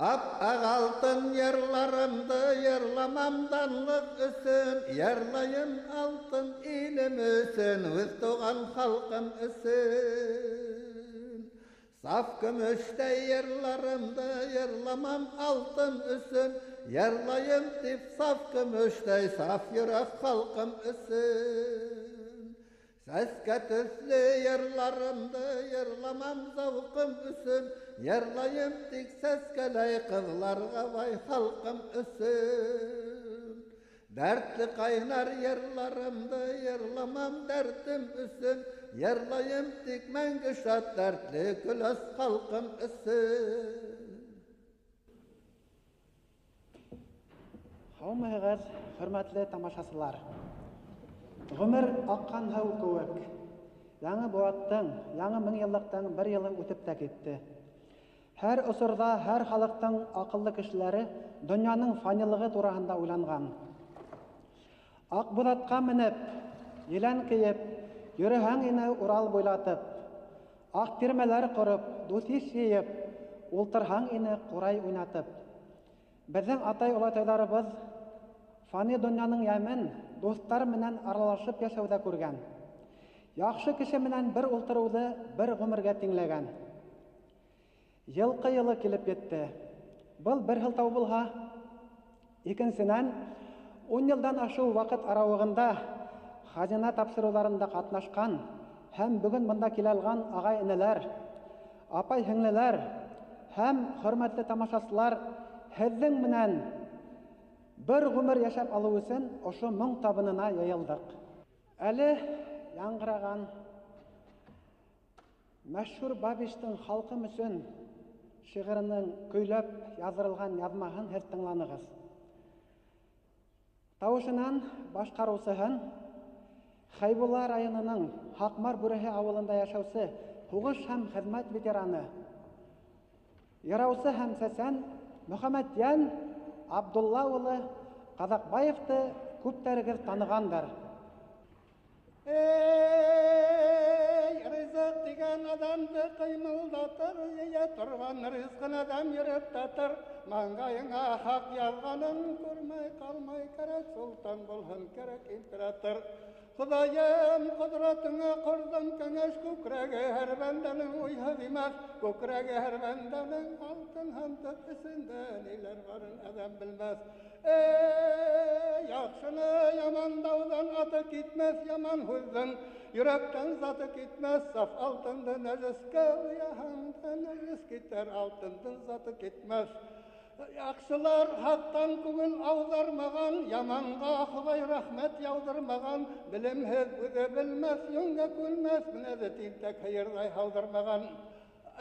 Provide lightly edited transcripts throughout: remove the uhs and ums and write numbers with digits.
Ап-аҡ алтын йырларымды йырламам данлыҡ өсөн, йырлайым алтын илем өсөн, үҙ тыуған халҡым өсөн. Саф көмөштәй йырларымды йырламам алтын өсөн, йырлайым тип саф көмөштәй саф йөрәк халҡым өсөн. Сәскә төҫлө йырларымды йырламам зауҡым өсөн, йырлайым тик сәскәләй ҡыҙларға бай халҡым өсөн. Дәртле ҡайнар йырларымды йырламам дәртем өсөн, йырлайым тик мәңге шат дәртле көләс халҡым өсөн. Һаумыһығыҙ, хөрмәтле тамашасылар! Ғүмер аҡҡан һыу кеүек. Яңы быуаттың, яңы меңйыллыҡтың бер йылы үтеп тә китте. Һәр осорҙа һәр халыҡтың аҡыллы кешеләре донъяның фанилығы тураһында уйланған. Аҡбуҙатҡа менеп, елән кейеп, йөрөһәң ине Урал буйлатып, аҡ тирмәләр ҡороп, дуҫ-иш йыйып, ултырһаң ине ҡурай уйнатып. Беҙҙең атай-олатайҙарыбыҙ фани донъяның йәмен дуҫтар менән аралашып йәшәүҙә күргән. Яҡшы кеше менән бер ултырыуҙы бер ғүмергә тиңләгән. Йылҡы йылы килеп етте. Был бер һылтау булһа, икенсенән, 10 йылдан ашыу ваҡыт арауығында хазина тапшырыуҙарында ҡатнашҡан һәм бөгөн бында килә алған ағай-энеләр, апай-һеңлеләр һәм хөрмәтле тамашасылар һеҙҙең менән бер ғүмер йәшәп алыу өсөн ошо моң табынына йыйылдыҡ. Әле яңғыраған мәшһүр Бабичтың Халҡым өсөн шиғырының көйләп яҙырылған яҙмаһын һеҙ тыңланығыҙ. Тауышынан башҡарыусыһын Хәйбулла районының Һаҡмар Бүреһе ауылында йәшәүсе һуғыш һәм хеҙмәт ветераны, йыраусы һәм сәсән Мөхәммәтйән Абдулла улы Ҡаҙаҡбаевты күптәрегеҙ танығандыр. Эй, ризыҡ тигән адамды ҡыймылдатыр, йыя торған ризҡын адам йөрөп татыр. Маңғайыңа хаҡ яҙғанын күрмәй ҡалмай, кәрәк солтан булһын, кәрәк император. Хоҙайым, ҡодрәтеңә ҡорҙом кәңәш, күкрәге һәр бәндәнең уйһыҙ имәҫ, күкрәге һәр бәндәнең алтын һандыҡ эсендә ниләр барын әҙәм белмәҫ. Эй, яҡшыны ямандауҙан аты китмәҫ, яман һүҙҙең йөрәктән заты китмәҫ, саф алтынды нәжескә уяһаң да нәжес китәр, алтындың заты китмәҫ. Яҡшылар хаҡтан күңел ауҙармаған, яманға Хоҙай рәхмәт яуҙырмаған, белемһеҙ үҙе белмәҫ, йүнгә күнмәҫ, менәҙе тинтәк һыйырҙай һауҙырмаған.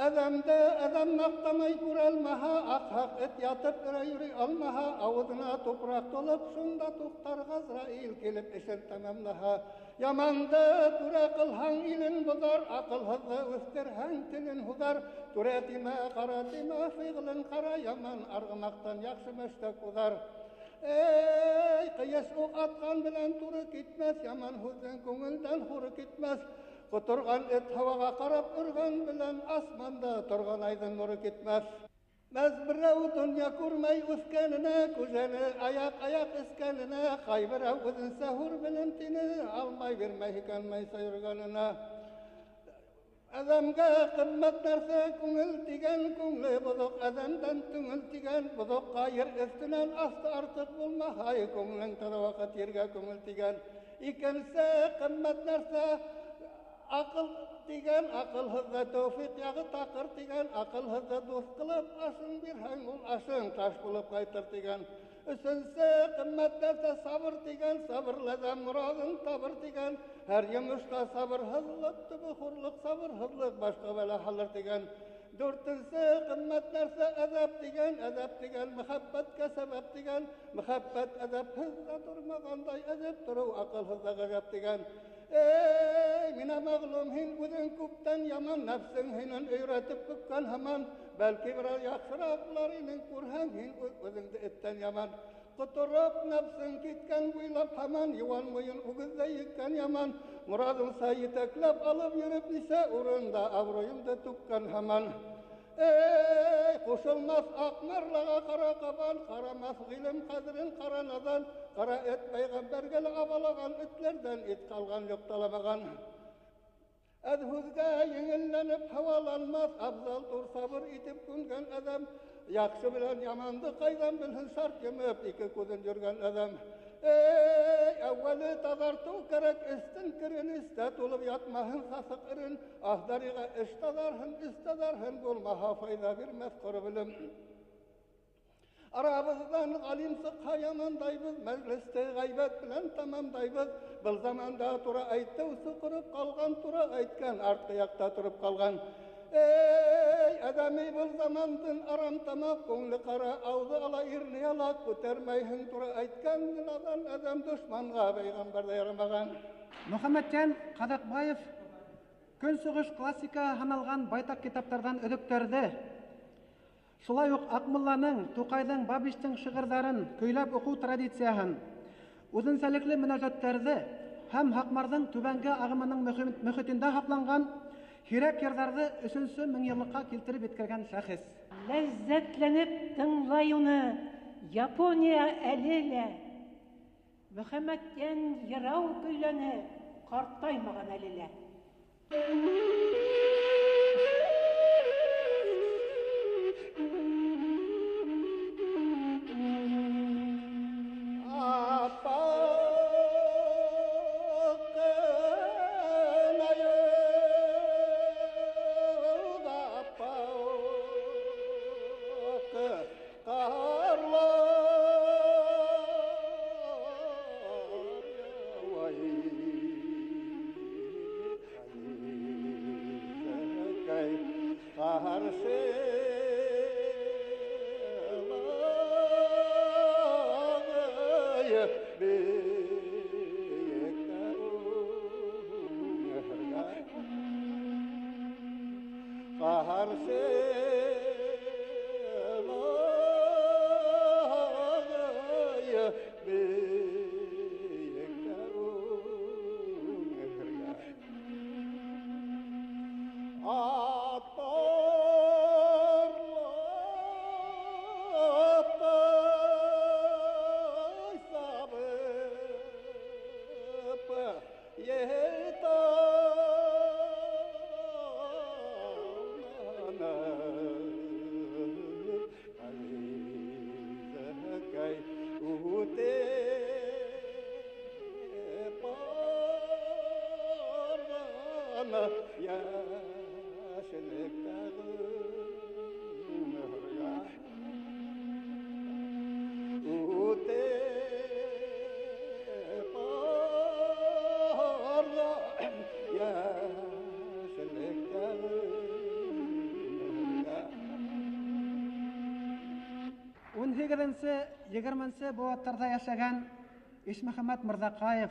Әҙәмде әҙәм маҡтамай күрәлмәһә, аҡһаҡ эт ятып өрә йөрөй алмаһа, ауыҙына тупраҡ тулып, шунда туҡтар Ғазраил килеп эшен тамамлаһа. Яманды түрә ҡылһаң илен боҙар, аҡылһыҙҙы үҫтерһәң телен һуҙар. Түрә тимә, ҡара тимә, фиғлен ҡара, яман арғымаҡтан яҡшы мәштәк уҙар. Эй, ҡыйыш уҡ атҡан менән туры китмәҫ, яман һүҙҙең күңелдән хуры китмәҫ. Ҡоторған эт һауаға ҡарап өргән белән асманда торған айҙың нуры китмәҫ. Мәз берәү донъя күрмәй үҫкәненә, күжәне аяҡ-аяҡ эскәненә, ҡай берәү үҙенсә һүр белем тине, алмай бирмәй һикәнмәйсә йөрөгәненә. Әҙәмгә ҡиммәт нәрсә күңел тигән, күңле боҙоҡ әҙәмдән түңел тигән, боҙоҡҡа ер өҫтөнән асты артыҡ булмаһай, күңелең таҙа ваҡыт ергә күңел тигән. Икенсе ҡиммәт нәрсә аҡыл тигән, аҡылһыҙға тәүфиҡ яғы таҡыр тигән, аҡылһыҙҙы дуҫ ҡылып ашың бирһәң, ул ашың таш булып ҡайтыр тигән. Өсөнсө ҡиммәт нәрсә сабыр тигән, сабырлы әҙәм мораҙын табыр тигән, һәр йомошта сабырһыҙлыҡ төбө хурлыҡ, сабырһыҙлыҡ башҡа бәлә һалыр тигән. Дүртенсе ҡиммәт нәрсә әҙәп тигән, әҙәп тигән мөхәббәткә сәбәп тигән, мөхәббәт әҙәпһеҙ ҙә тормағандай әҙәп тороу аҡылһыҙ ҙа ғәжәп тигән. Эй, миңә мәғлүм, һин үҙең күптән яман, нәфсең һинән өйрәтеп бөккән һаман, бәлки бераз яҡшыраҡ булар инең, күрһәң һин үҙ-үҙеңде эттән яман. Ҡотороп нәфсең киткән буйлап һаман, йыуан муйын үгеҙҙәй еккән яман, мораҙыңса етәкләп алып йөрөп нисә урында абруйыңды түккән һаман. Эй, ҡушылмаҫ аҡмарлаға ҡара ҡабан, ҡарамаҫ ғилем ҡәҙерен ҡара наҙан, ҡара эт пәйғәмбәргә лә абалаған, этләрҙән ит ҡалған юҡ таламаған. Әҙ һүҙгә еңелләнеп һауаланмаҫ, абзал тур сабыр итеп күнгән әҙәм, яҡшы белән яманды ҡайҙан белһен шарт йомоп, ике күҙен йөргән әҙәм. Эй, әүәле таҙартыу кәрәк, эстең керен, эстә тулып ятмаһын һаҫыҡ ирен, аһдариға эш таҙарһын, эс таҙарһын, булмаһа файҙа бирмәҫ ҡоро белем. Арабыҙҙан ғалим сыҡһа ямандайбыҙ, мәжлесте ғәйбәт белән тамамдайбыҙ. Был заманда тура әйтеүсе ҡороп ҡалған, тура әйткән артҡы яҡта тороп ҡалған. Эй, әҙәми был замандың арам тамаҡ, күңле ҡара, ауҙы ала, ирне ала, күтәрмәйһең тура әйткән наҙан әҙәм дошманға пәйғәмбәр ҙә ярамаған. Мөхәммәтйән Ҡаҙаҡбаев көнсығыш классика һаналған байтаҡ китаптарҙан өҙөктәрҙе, шулай уҡ Аҡмулланың, Туҡайҙың, Бабичтың шиғырҙарын көйләп уҡыу традицияһын, үҙенсәлекле мөнәжәттәрҙе һәм Һаҡмарҙың түбәнге ағымының мөхитендә һаҡланған һирәк йырҙарҙы өсөнсө меңйыллыҡҡа килтереп еткергән шәхес. Ләззәтләнеп тыңлай уны Япония әле лә. Мөхәммәтйән йырау көйләне ҡартаймаған әле лә. Егерменсе быуаттарҙа йәшәгән Ишмөхәмәт Мырҙаҡаев,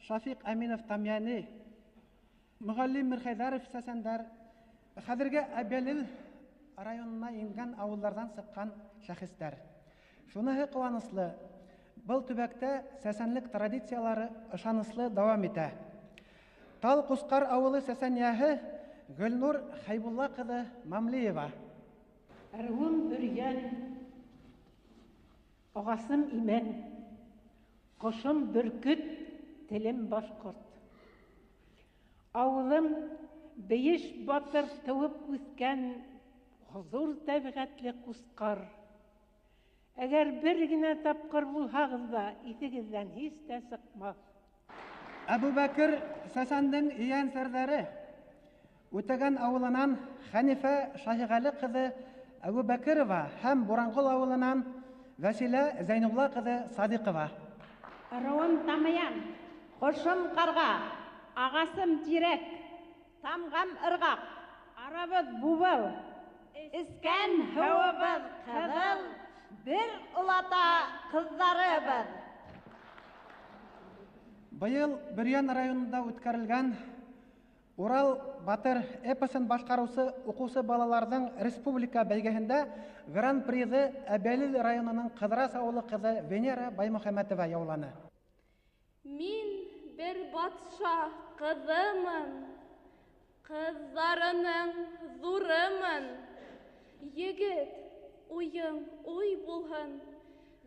Шафиҡ Әминов Тамъяни, Мөғәллим Мирхәйҙәров сәсәндәр хәҙерге Әбйәлил районына ингән ауылдарҙан сыҡҡан шәхестәр. Шуныһы ҡыуаныслы, был төбәктә сәсәнлек традициялары ышаныслы дауам итә. Тал Ҡусҡар ауылы сәсәнйәһе Гөлнур Хәйбулла ҡыҙы Мамлиева. Ырыуым Бөрйән, ағасым имән, ҡошом бөркөт, телем башҡорт. Ауылым Бейеш батыр тыуып үҫкән хозур тәбиғәтле Ҡусҡар. Әгәр бер генә тапҡыр булһағыҙ ҙа, иҫегеҙҙән һис тә сыҡмаҫ. Әбүбәкер сәсәндең ейән сәрҙәре Үтәгән ауылынан Хәнифә Шаһиғәле ҡыҙы Әбүбәкерова һәм Буранғол ауылынан Вәсилә Зәйнулла ҡыҙы Садиҡова. Ырыуым Тамаян, ҡошом ҡарға, ағасым тирәк, тамғам ырғаҡ, арабыҙ бубыл, эскән һыуыбыҙ ҡыҙыл, бер олата ҡыҙҙарыбыҙ. Быйыл Бөрйән районында үткәрелгән Урал батыр эпосын башҡарыусы уҡыусы балаларҙың республика бәйгеһендә гран-приҙы Әбйәлил районының Ҡыҙырас ауылы ҡыҙы Венера Баймөхәмәтова яуланы. Мин бер батша ҡыҙымын, ҡыҙҙарының ҙурымын. Егет, уйың уй булһын,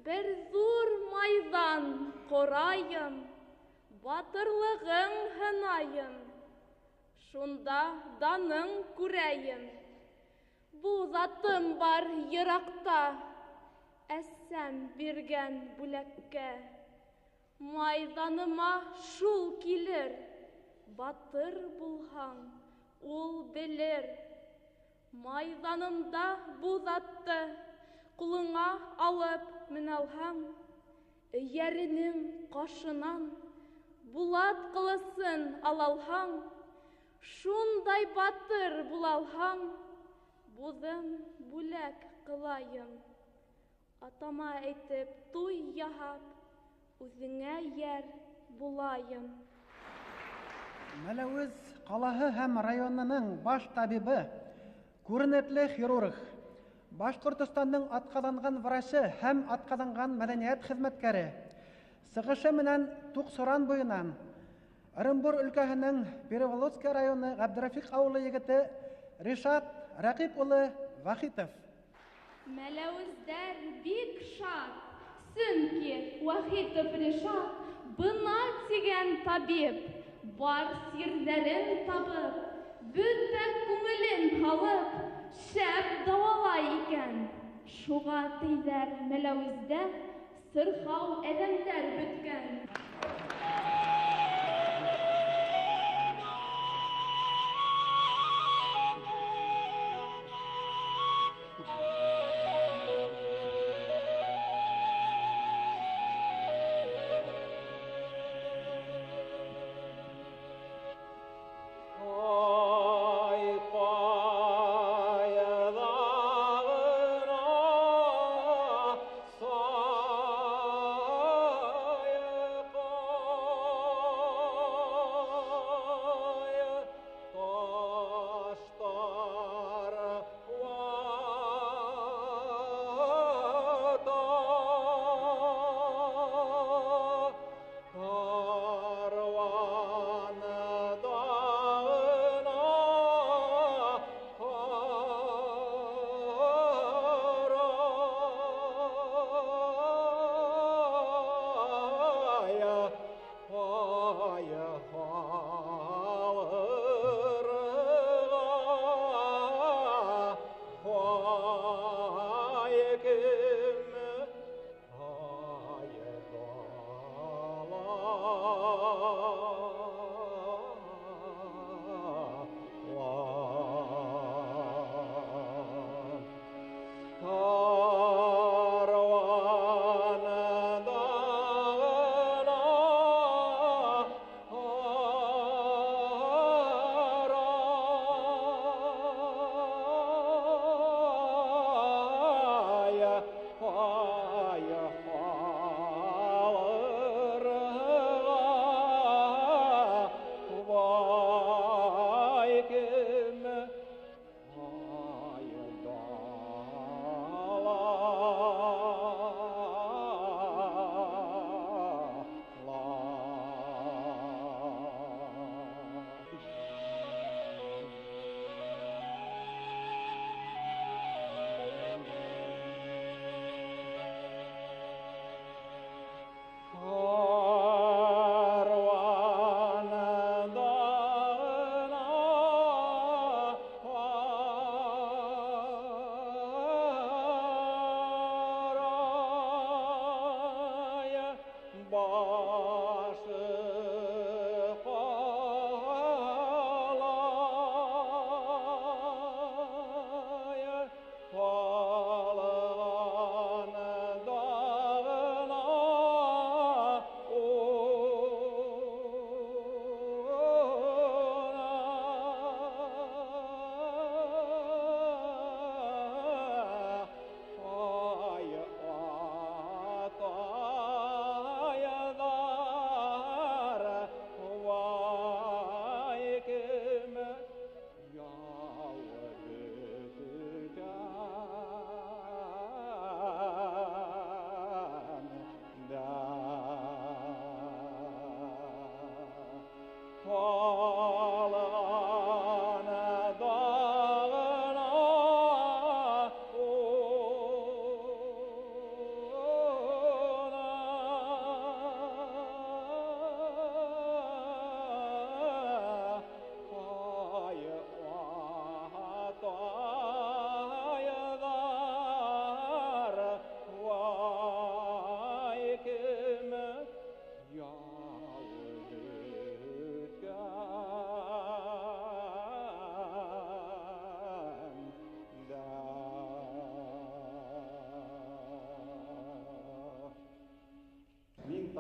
бер ҙур майҙан ҡорайым, батырлығың һынайым, шунда даның күрәйем. Буҙ атым бар йыраҡта, әсәм биргән бүләккә. Майҙаныма шул килер, батыр булһаң, ул белер. Майҙанында буҙ атты ҡулыңа алып меналһаң, эйәренең ҡашынан булат ҡылысын алалһаң, шундай батыр булалһаң, буҙым бүләк ҡылайым. Атама әйтеп туй яһап, үҙеңә йәр булайым. Мәләүез ҡалаһы һәм районының баш табибы, күренекле хирург, Башҡортостандың атҡаҙанған врачы һәм атҡаҙанған мәҙәниәт хеҙмәткәре, сығышы менән Туҡсоран буйынан Ырымбур өлкәһенең Переволоцкий районы Ғәбдерәфиҡ ауылы егете Ришат Рәҡип улы Вахитов. Мәләүездәр бик шат, сөнки Вахитов Ришат бына тигән табип, бар сирҙәрен табып, бөтә күңелен һалып, шәп дауалай икән. Шуға тейҙәр Мәләүездә сырхау әҙәмдәр бөткән. Ay,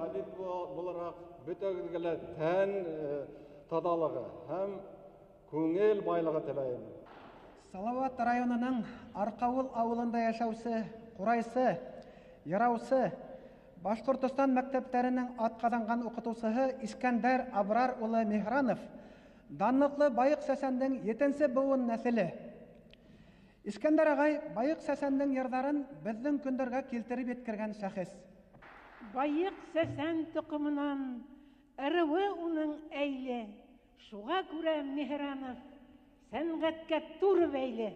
табип булараҡ бөтәгеҙгә лә тән таҙалығы һәм күңел байлығы теләйем. Салават районының Арҡауыл ауылында йәшәүсе, ҡурайсы, йыраусы, Башҡортостан мәктәптәренең атҡаҙанған уҡытыусыһы Искәндәр Абрар улы Миһранов данлыҡлы Байыҡ Сәсәндең 7-нсе быуын нәҫеле. Искәндәр ағай Байыҡ Сәсәндең йырҙарын беҙҙең көндәргә килтереп еткергән шәхес. Байыҡ Сәсән тоҡомонан ырыуы уның әйле, шуға күрә Миһранов сәнғәткә тура бәйле.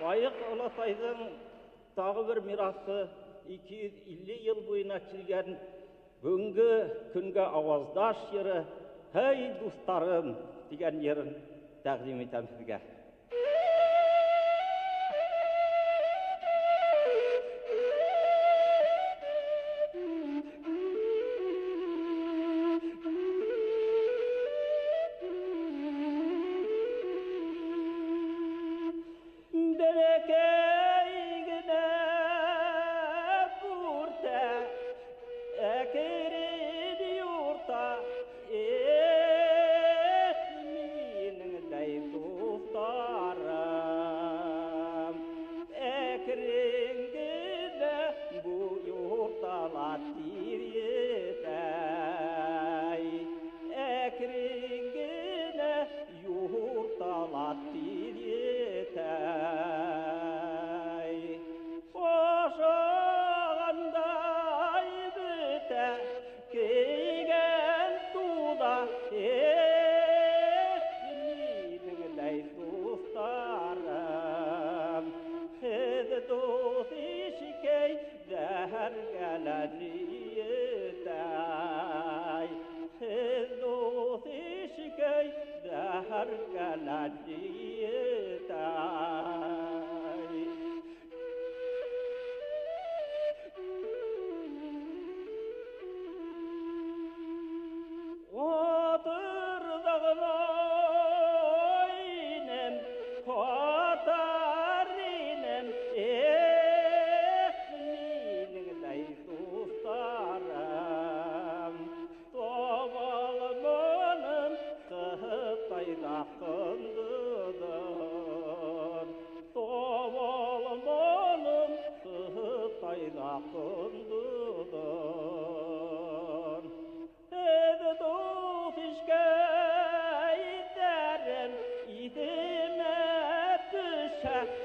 Байыҡ олатайҙың тағы бер мираҫы 250 йыл буйына килгән бөгөнгө көнгә ауаздаш йыры «Һей, дуҫтарым» тигән йырын тәҡдим итәм һеҙгә.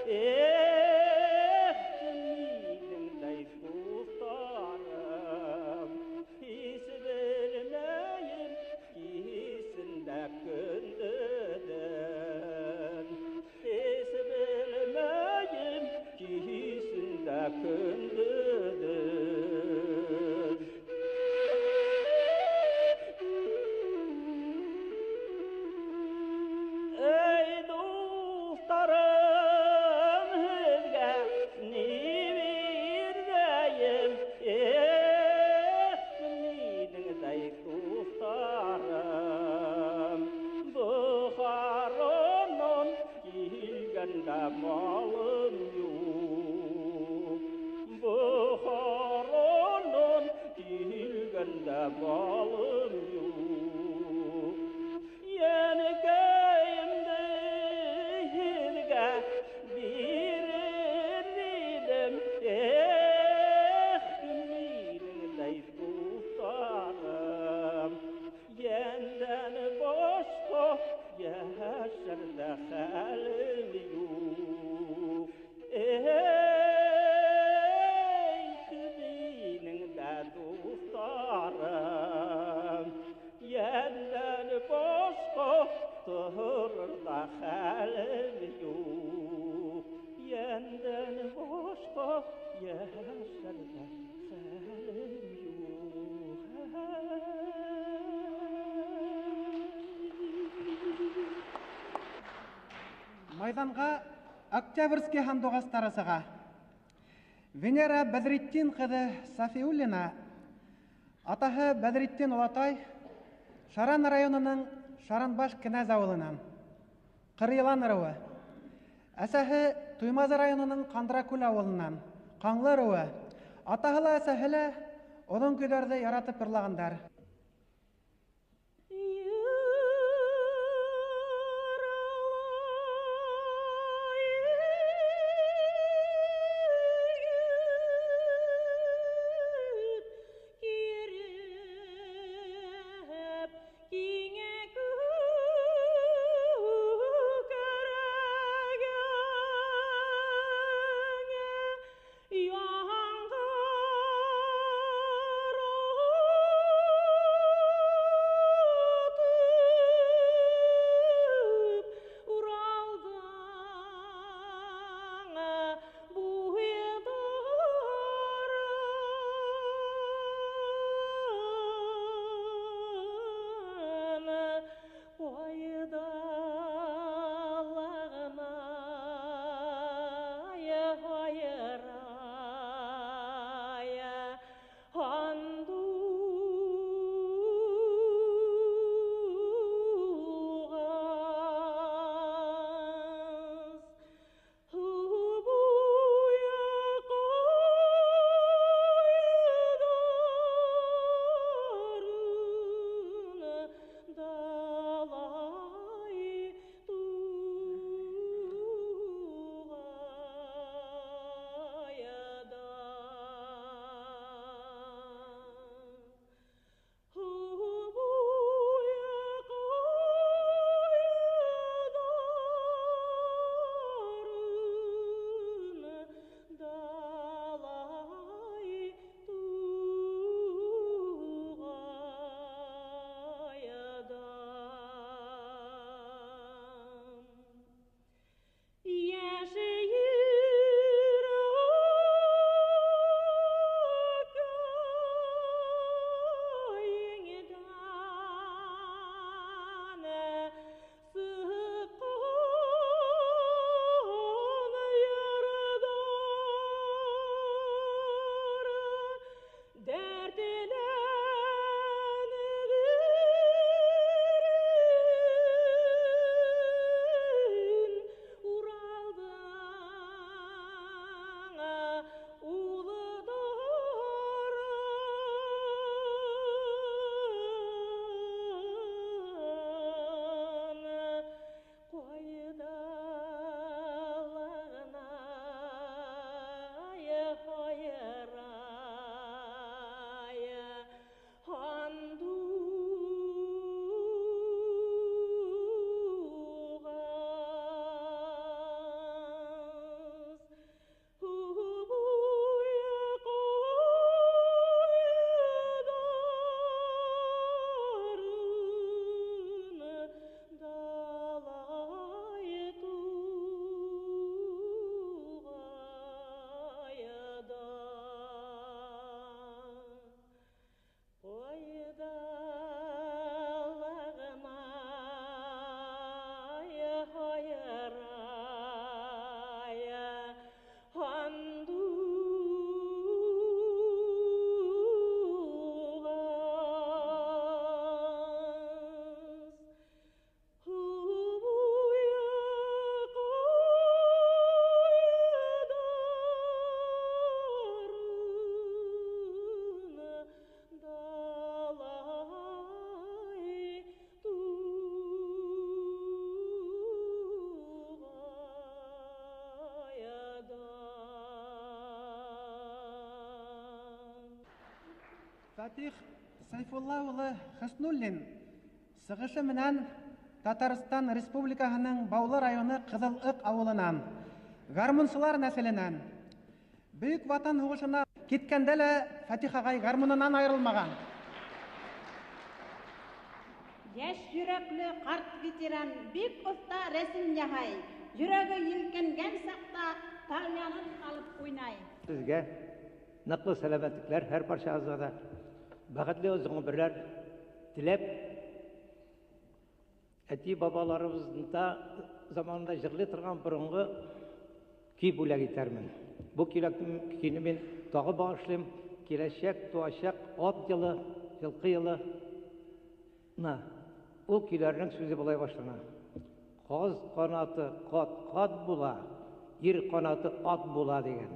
Эх, минеңдәй дуҫтарым, һис белмәйем кисен дә көндөҙөн. Һис белмәйем кисен дә көндөҙөн. Эй, дуҫтарым, һеҙгә ни бирҙәйем? Эх, минеңдәй дуҫтарым, Бохаранан килгәндә малым юҡ. Бохаранан килгәндә малым юҡ. Йәнкәйемде һеҙгә бирер инем. Эх, минеңдәй дуҫтарым, йәндән башҡа йәшәрҙә хәлем юҡ. Эй, минеңдә дуҫтарым, йәндән башҡа торор ҙа хәлем юҡ. Йәндән башҡа йәшәрҙә хәлем юҡ. Майҙанға Октябрьский һандуғастары сыға. Венера Бәҙретдин ҡыҙы Сафиуллина, атаһы Бәҙретдин олатай, Шаран районының Шаранбаш Кенәз ауылынан, Ҡырйылан ырыуы. Әсәһе Туймазы районының Ҡандракүл ауылынан, Ҡаңлы ырыуы. Атаһы ла, әсәһе лә оҙон көйҙәрҙе яратып йырлағандар. Yangır Фатих Сайфулла улы Хөснуллин сығышы менән Татарстан Республикаһының Баулы районы Ҡыҙылыҡ ауылынан, гармунсылар нәҫеленән. Бөйөк Ватан һуғышына киткәндә лә Фатих ағай гармунынан айырылмаған. Йәш йөрәкле ҡарт ветеран бик оҫта рәсем яһай. Йөрәге елкенгән саҡта тальянын алып уйнай. Һеҙгә ныҡлы сәләмәтлектәр һәр барсағыҙға ҙа, бәхетле оҙон ғүмерләр теләп, әти-бабаларыбыҙҙың заманында йырлай торған боронғо көй бүләк итәрмен. Был көйне мин тағы бағышлайым. Киләсәк, тыуасаҡ ат йылы, йылҡы йылы. Ул көйләренең сүзе былай башлана. Ҡаҙ ҡанаты ҡат-ҡат була, ир ҡанаты ат була тигән.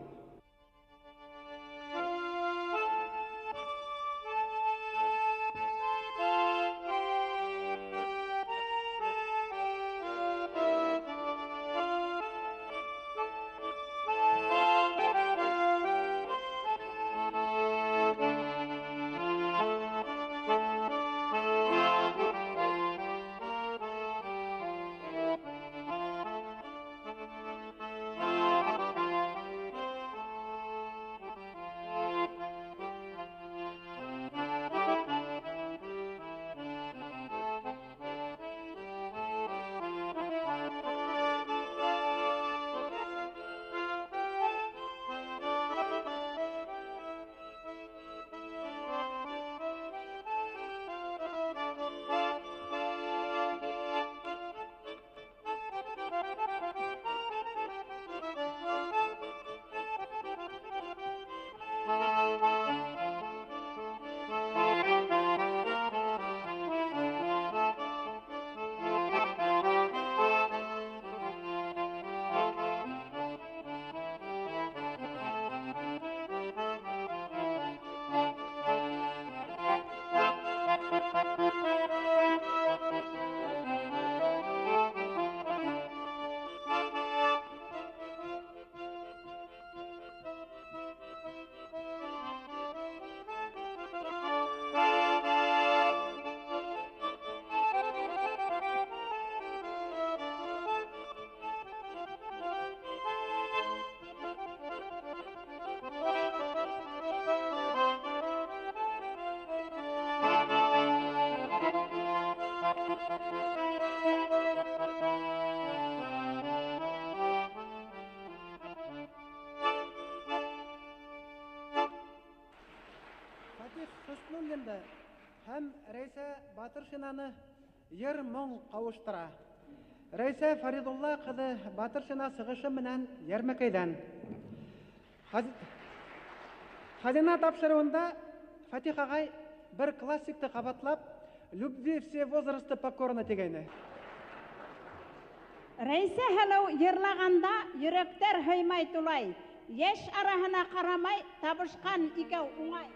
Фатих Хөснуллинды һәм Рәйсә Батыршинаны йыр-моң ҡауыштыра. Рәйсә Фаридулла ҡыҙы Батыршина сығышы менән Йәрмәкәйҙән. Хазина тапшырыуында Фатих ағай бер классикты ҡабатлап, «Любви все возрасты покорны» тигәйне. Рәйсә һылыу йырлағанда йөрәктәр һыймай тулай. Йәш араһына ҡарамай табышҡан икәү уңай.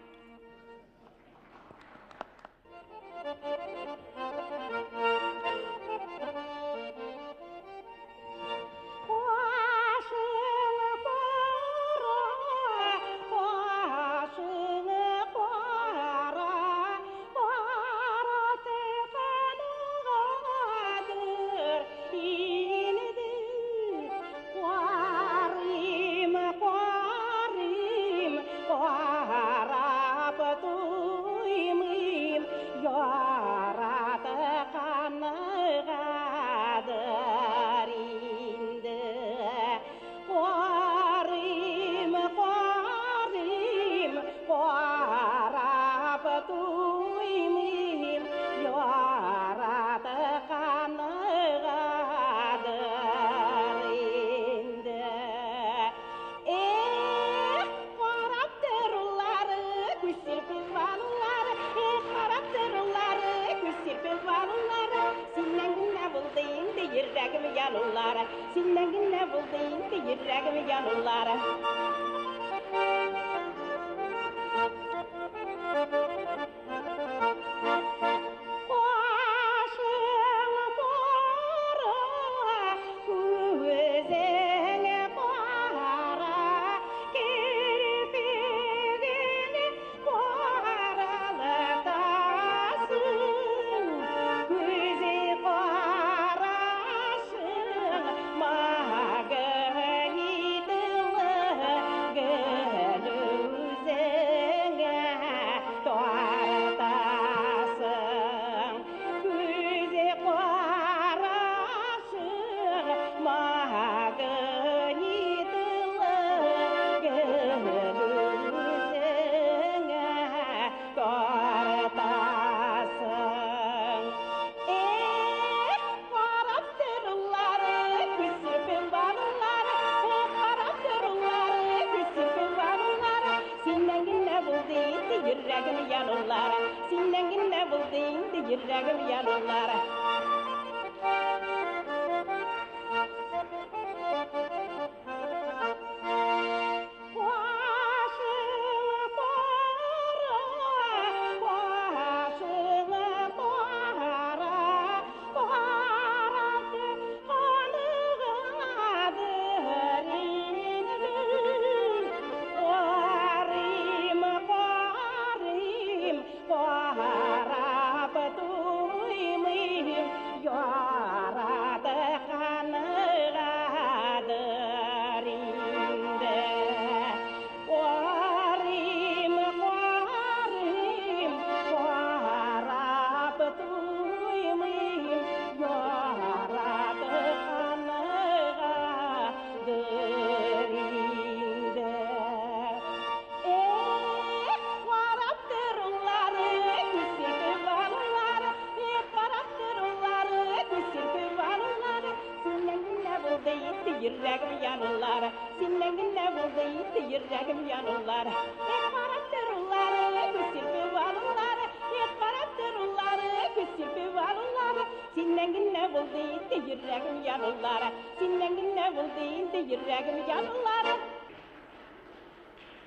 йөрәгем янулар. Синнән генә булды инде йөрәгем янулар.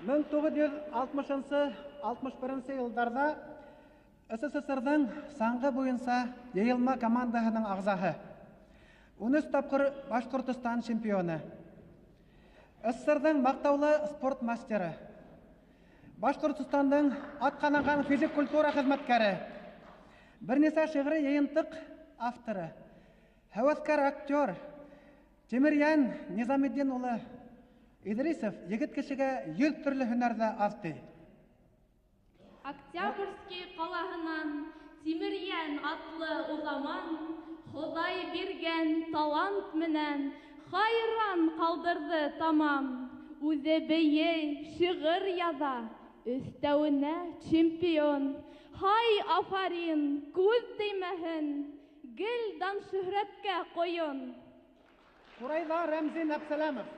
Мең туғыҙ йөҙ алтмышынсы, алтмыш беренсе йылдарҙа СССРҙың саңғы буйынса йыйылма командаһының ағзаһы, 13 тапҡыр Башҡортостан чемпионы, СССРҙың маҡтаулы спорт мастеры, Башҡортостандың атҡаҙанған физик культура хеҙмәткәре, бер нисә шиғри йыйынтыҡ авторы, һәүәҫкәр актер Тимерйән Низаметдин улы Идрисов егет кешегә 100 төрлө һөнәрҙә аҙ ти. Октябрьский ҡалаһынан Тимерйән атлы уҙаман Хоҙай биргән талант менән хайран ҡалдырҙы тамам. Үҙе бейей, шиғыр яҙа, өҫтәүенә чемпион. Һай, афарин, күҙ теймәһен, гел дан шөһрәткә ҡойон. Ҡурайҙа Рәмзин Әбсәләмов.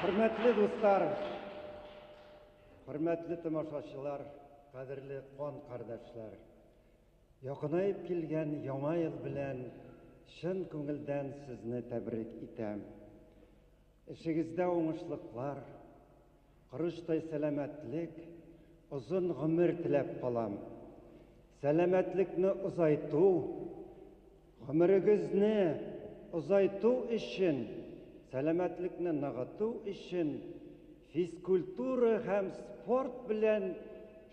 Хөрмәтле дуҫтар, хөрмәтле тамашачылар, ҡәҙерле ҡан ҡәрҙәшләр. Яҡынайып килгән яңа йыл белән чын күңелдән сезне тәбрик итәм. Эшегездә уңышлыҡлар, ҡоростай сәләмәтлек, озон ғүмер теләп ҡалам. Сәләмәтлекне озайтыу, ғүмерегеҙҙе озайтыу өсөн, сәләмәтлекне нығытыу өсөн физкультура һәм спорт белән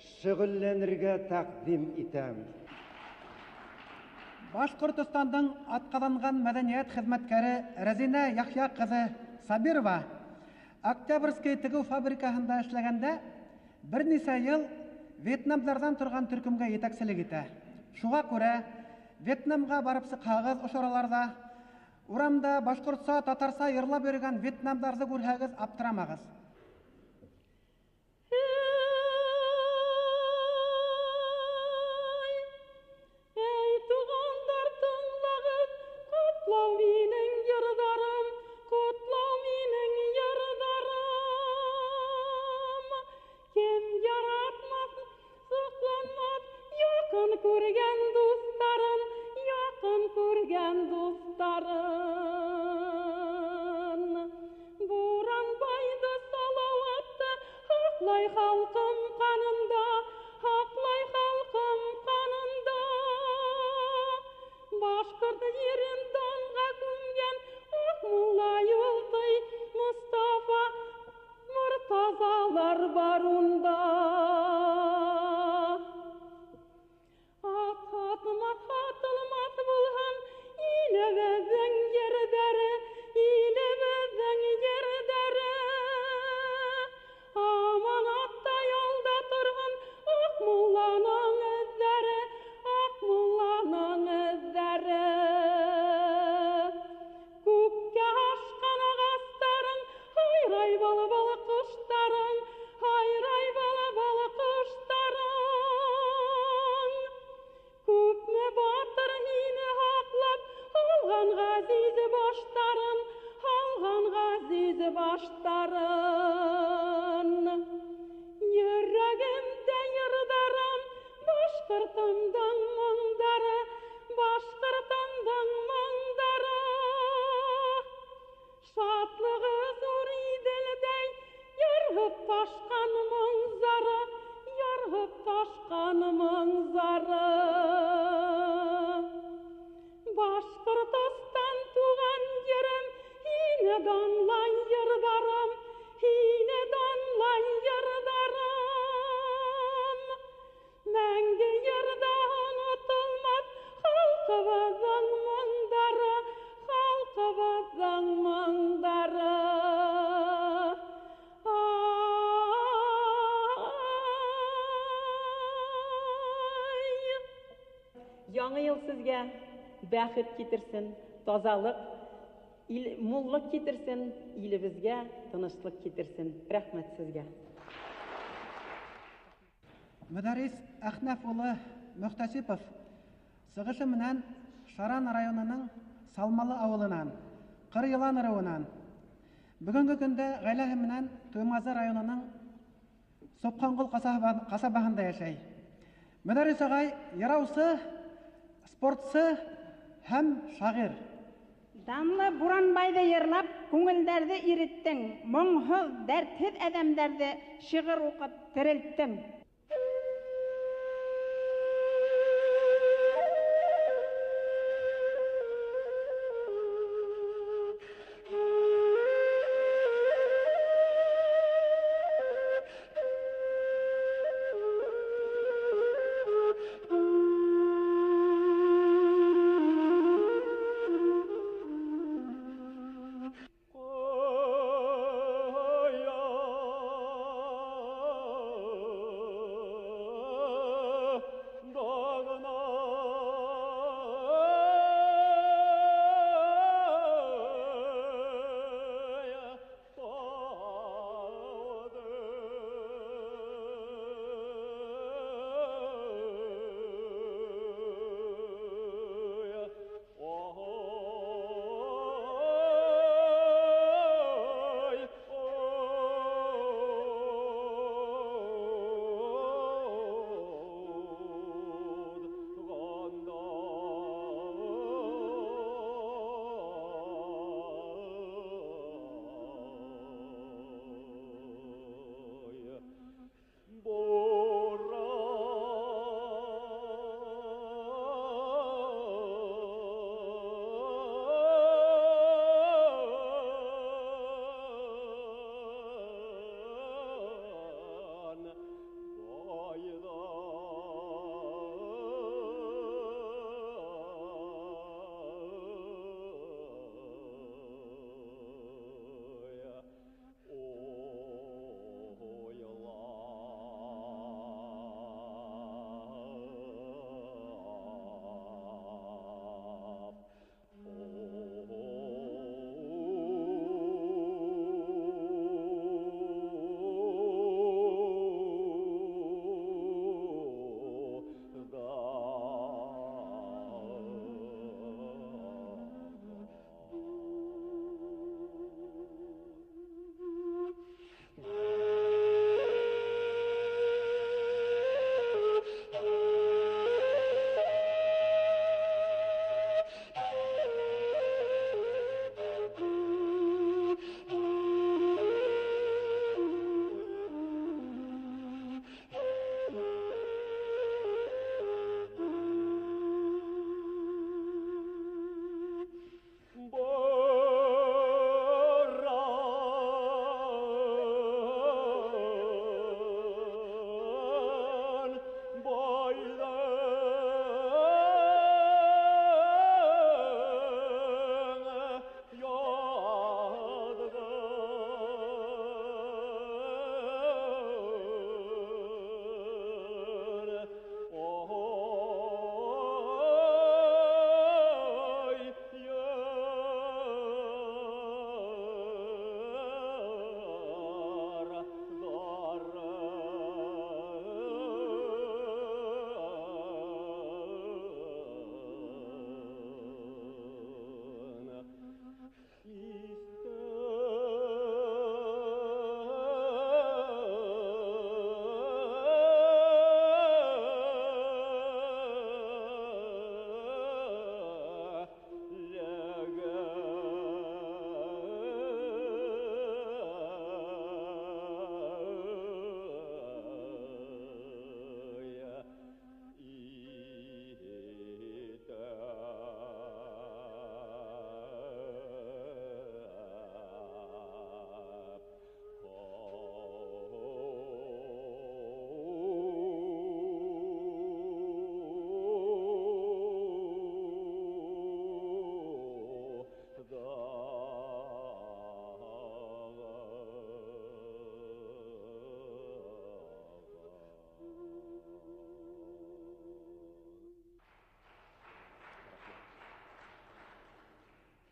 шөғөлләнергә тәҡдим итәм. Башҡортостандың атҡаҙанған мәҙәниәт хеҙмәткәре Рәзинә Яхъя ҡыҙы Сабирова Октябрьский тегеү фабрикаһында эшләгәндә бер нисә йыл вьетнамдарҙан торған төркөмгә етәкселек итә. Шуға күрә Вьетнамға барып сыҡһағыҙ, ошо араларҙа урамда башҡортса, татарса йырлап йөрөгән вьетнамдарҙы күрһәгеҙ, аптырамағыҙ. Эй, туғандар, тыңлағыҙ, ҡотлау минең йырҙарым, ҡотлау минең йырҙарым. Кем яратмаҫ, һоҡланмаҫ, яҡын күргән дуҫтарын, яҡын күргән дуҫтарын. Буранбайҙы, Салауатты һаҡлай халҡым ҡанында, һаҡлай халҡым ҡанында. Башҡорт ерен данға күмгән Аҡмулла, Юлтый, Мостафа, Мортазалар бар унда. Ат һатмаҫ, һатылмаҫ булһын илебеҙҙең ерҙәре, илебеҙҙең ерҙәре. Аманатта ялда торһон Аҡмулланың эҙҙәре, Аҡмулланың эҙҙәре. Күккә ашҡан ағастарың, һайрай был-был ҡоштарың, һайрай был-был ҡоштарың. Күпме батыр һине һаҡлап, һалған ғәзиз баштарын, һалған ғәзиз баштарын. Йөрәгемдә йырҙарым, башҡортомдоң моңдары, башҡортомдоң моңдары. Шатлығы ҙур Иҙелдәй, ярһып ташҡан моң зары, ярһып ташҡан моң зары. Башҡортостан туған ерем, һине данлай йырҙарым, һине данлай йырҙарым. Мәңге йырҙа онотолмаҫ халҡыбыҙҙың моңдары, халҡыбыҙҙың моңдары. Ай! Яңы йыл сезгә бәхет китерсен, тазалык, муллык китерсен, илебеҙгә тыныслык китерсен. Рәхмәт сезгә. Мөдәррис Әхнәф улы Мөхтәсипов сығышы менән Шаран районының Салмалы ауылынан, Ҡыр Йылан ырыуынан. Бөгөнгө көндә ғаиләһе менән Туймазы районының Сопҡанғол ҡасабаһында йәшәй. Мөдәррис ағай йыраусы, спортсы һәм шағир. Данлы Буранбайҙы йырлап, күңелдәрҙе иреттең, моңһоҙ, дәртһеҙ әҙәмдәрҙе шиғыр уҡып терелттең. Ой,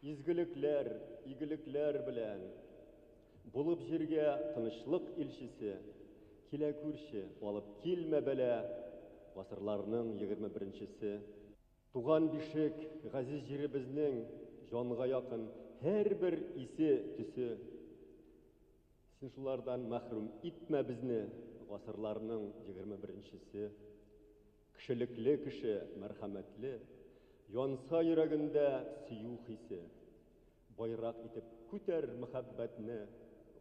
Изгелекләр, игелекләр белән булып җиргә тынычлык илчесе, килә күрче, алып килмә бәла, гасырларның 21-нчесе. Туган бишек, газиз җиребезнең җанга якын һәрбер исе, төсе. Син шулардан мәхрүм итмә безне, гасырларның 21-нчесе. Кешелекле кеше, мәрхәмәтле, янса йөрәгендә сөю хисе. Байрак итеп күтәр мәхәббәтне,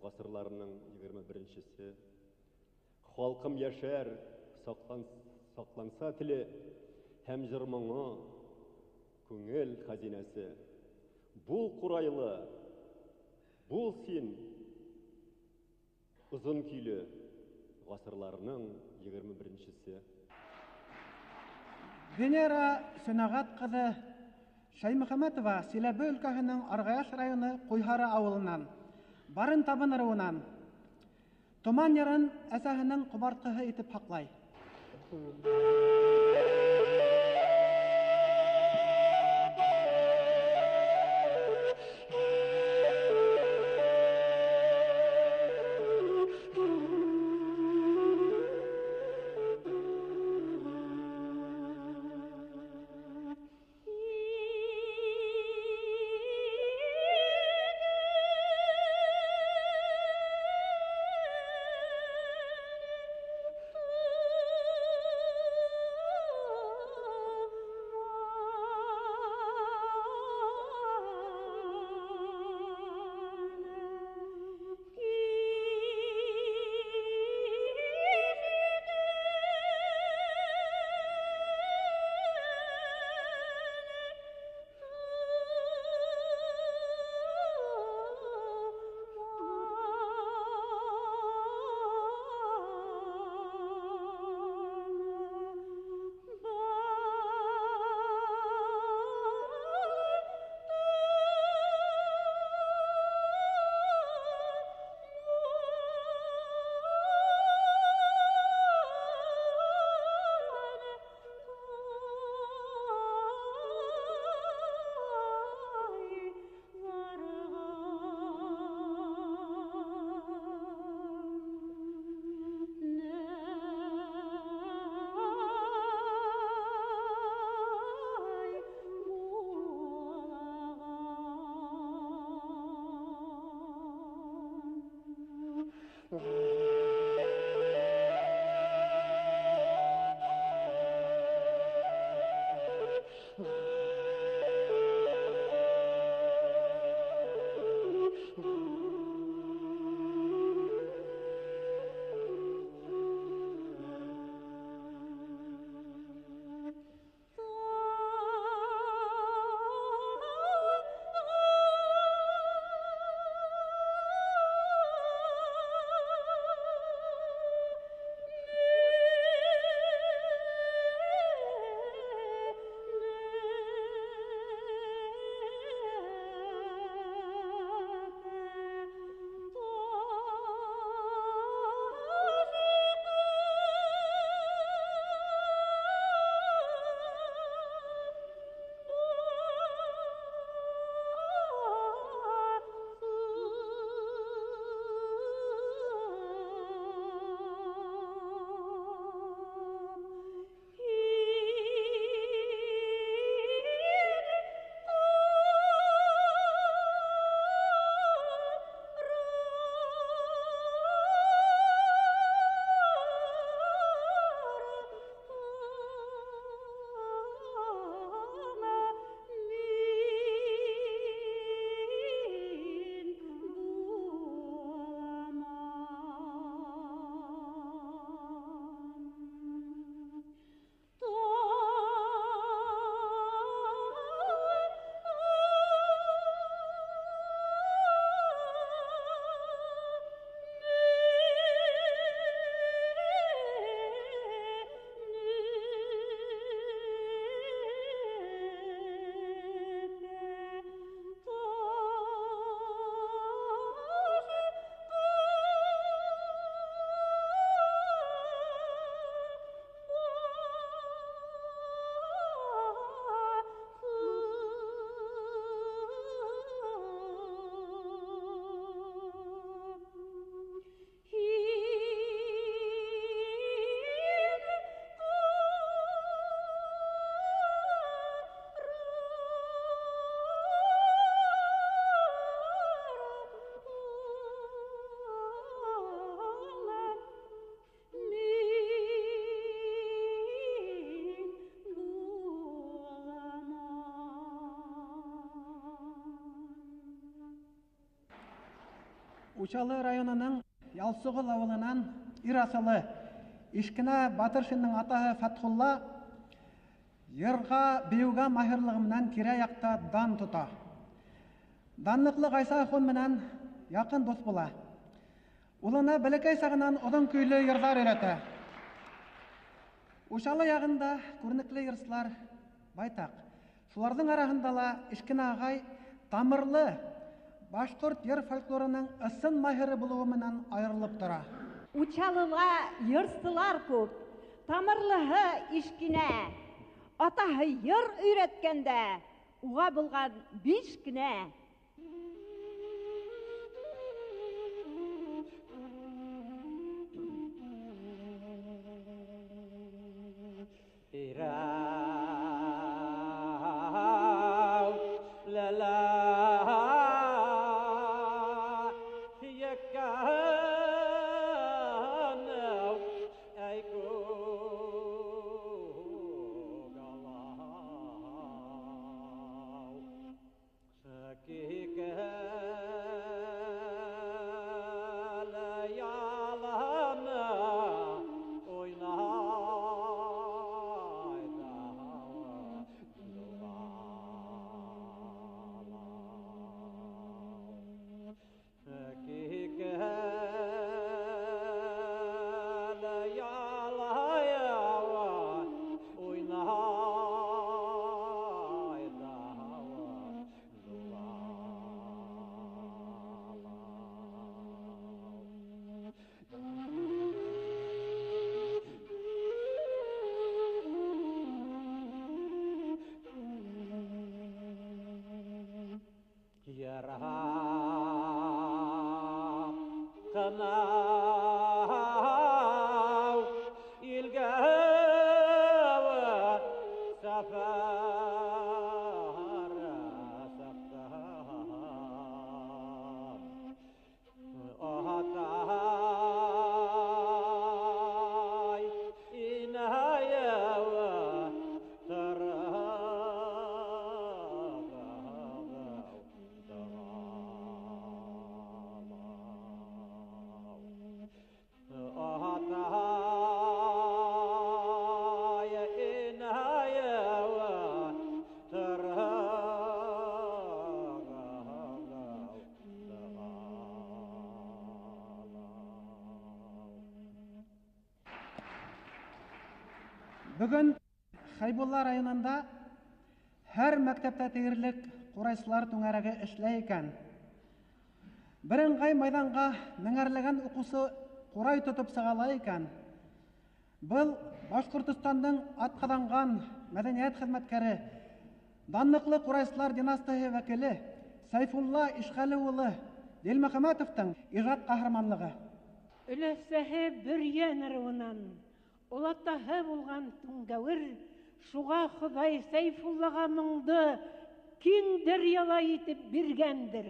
гасырларның 21-нчесе. Халкым яшәр, сакланса теле һәм җыр-моңы, күңел хәзинәсе. Бул курайлы, бул син озын көйле, гасырларның 21-нчесе. Венера Сөнәгать кызы Шәймөхәммәтова Силәбе өлкәһенең Аргаяш районы Куйһары авылынан, Барын табын ыруынан. Томан йырын әсәһенең ҡомартҡыһы итеп һаҡлай. Учалы районының Ялсығыл ауылынан ир аҫылы Ишкенә Батыршиндың атаһы Фәтхулла йырға, бейеүгә маһирлығы менән тирә-яҡта дан тота. Данлыҡлы Ғайса ахун менән яҡын дуҫ була. Улына бәләкәй сағынан оҙон көйлө йырҙар өйрәтә. Учалы яғында күренекле йырсылар байтаҡ. Шуларҙың араһында ла Ишкенә ағай тамырлы башҡорт йыр фольклорының ысын маһиры булыуы менән айырылып тора. Учалыла йырсылар күп, тамырлыһы Ишкенә. Атаһы йыр өйрәткәндә, уға булған 5 кенә. Бөгөн Хәйбулла районында һәр мәктәптә тиерлек ҡурайсылар түңәрәге эшләй икән. Бер ыңғай майҙанға меңәрләгән уҡыусы ҡурай тотоп сыға икән. Был Башҡортостандың атҡаҙанған мәҙәниәт хеҙмәткәре, данлыҡлы ҡурайсылар династияһы вәкиле Сәйфулла Ишғәле улы Дилмөхәмәтовтың ижад ҡаһарманлығы. Өләсәһе Бөрйән ырыуынан, олатаһы булған Түңгәүер, шуға Хоҙай Сәйфуллаға моңдо киң дәрьяла итеп биргәндер.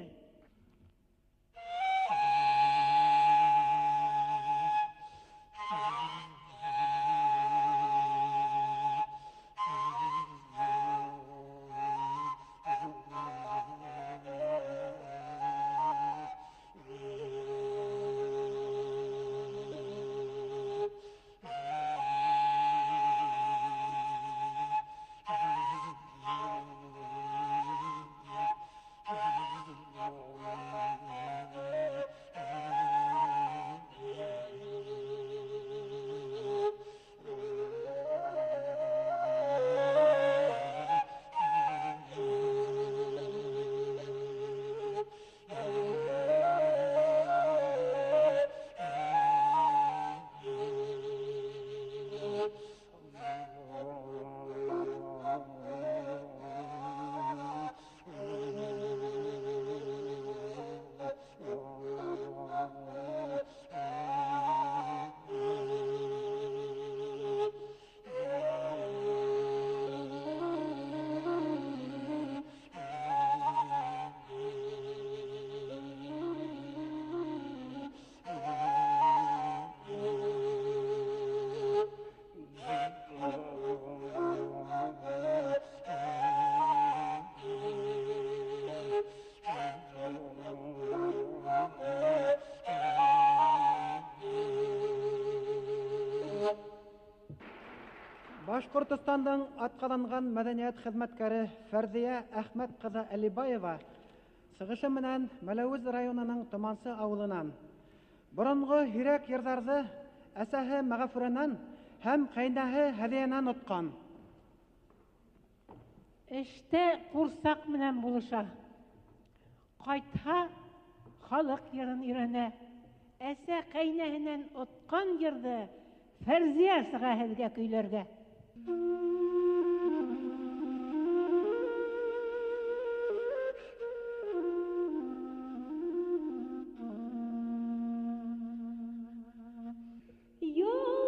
Oh. Башҡортостандың атҡаҙанған мәҙәниәт хеҙмәткәре Фәрҙиә Әхмәт ҡыҙы Әлибаева сығышы менән Мәләүез районының Томансы ауылынан. Боронғо һирәк йырҙарҙы әсәһе Мәғәфүрәнән һәм ҡәйнәһе Һәҙиәнән отҡан. Эштә ҡурсаҡ менән булыша. Ҡайтһа, халыҡ йырын өйрәнә. Әсә ҡәйнәһенән отҡан йырҙы Фәрзиә сыға һеҙгә көйләргә. Ялан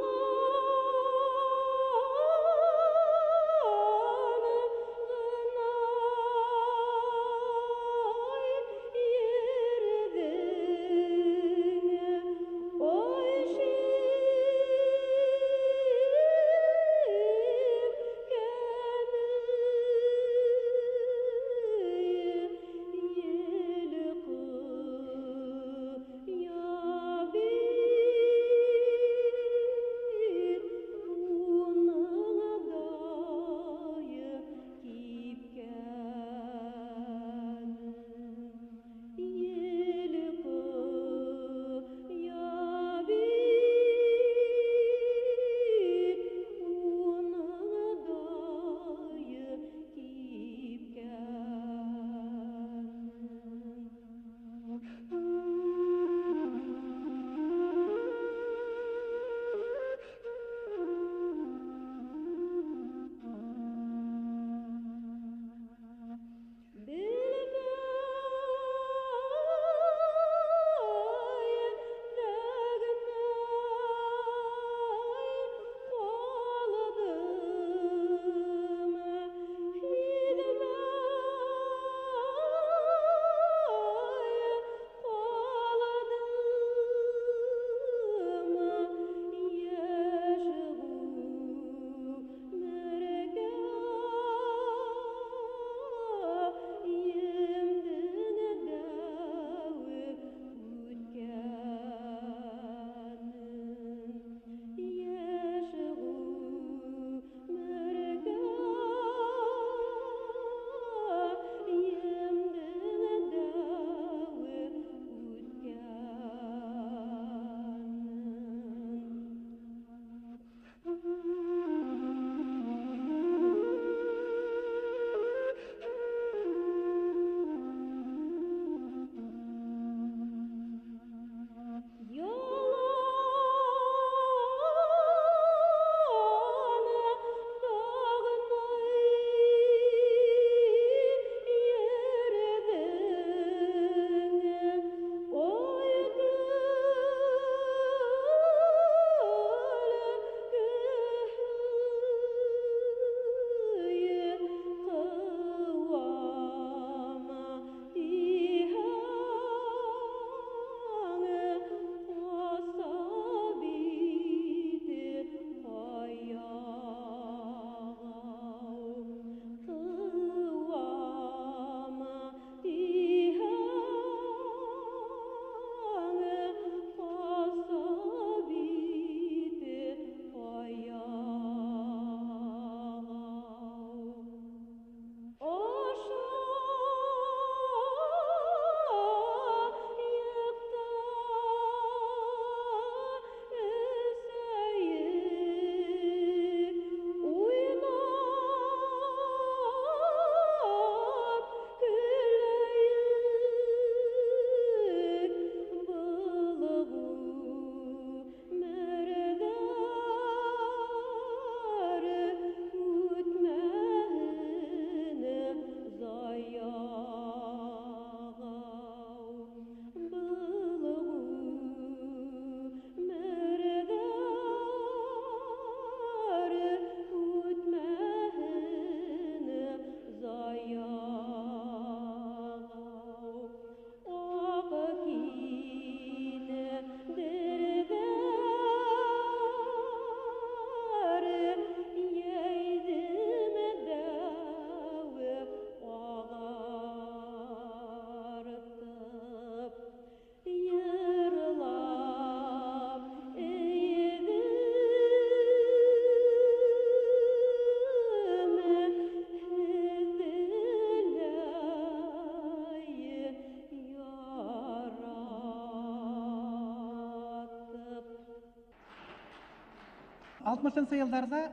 60 йылдарҙа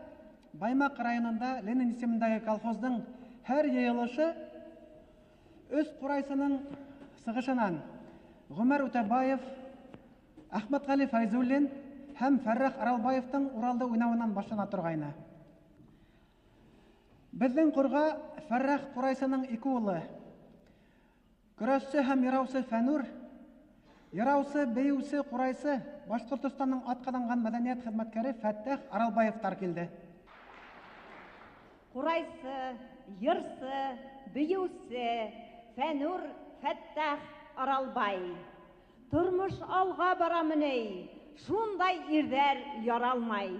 Баймаҡ районында Ленин исемендәге колхоздың һәр йыйылышы өс ҡурайсының сығышынан Ғүмәр Үтәбаев, Әхмәтғәли Фәйзуллин һәм Фәррәх Аралбаевтың Уралды уйнауынан башлана торғайны. Беҙҙең ҡорға Фәррәх ҡурайсының ике улы, көрәшсе һәм йыраусы Фәнүр, йыраусы, бейеүсе, ҡурайсы Башҡортостандың атҡаҙанған мәҙәниәт хеҙмәткәре Фәттәх Аралбаевтар килде. Ҡурайсы, йырсы, бейеүсе Фәнүр Фәттәх Аралбай. Тормош алға барамы ни, шундай ирҙәр яралмай.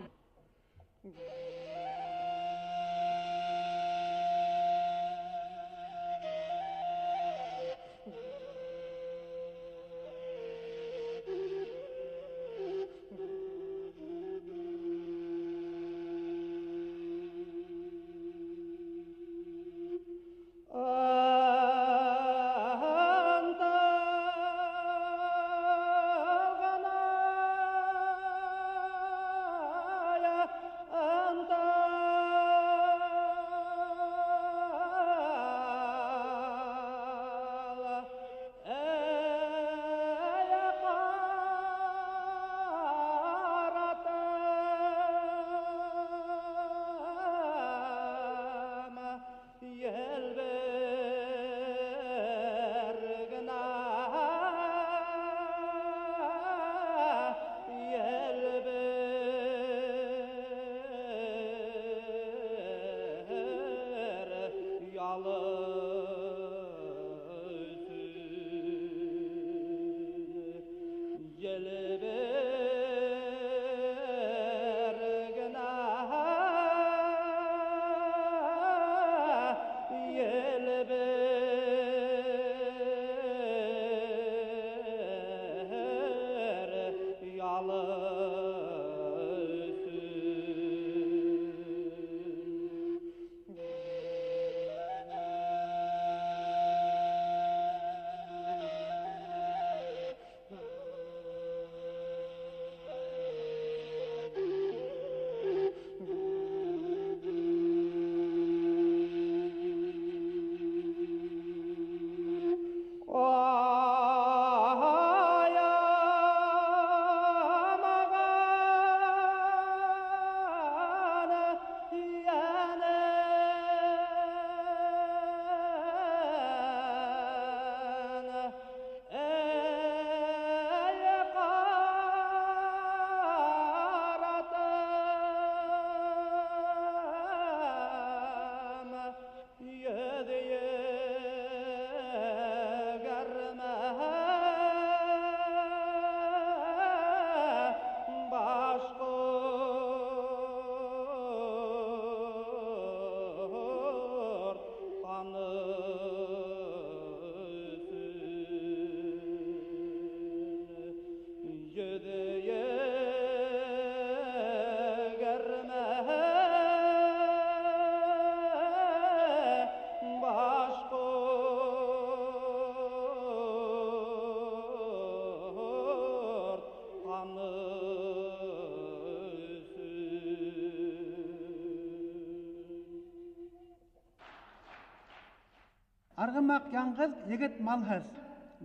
Арғымаҡ яңғыҙ, егет малһыҙ.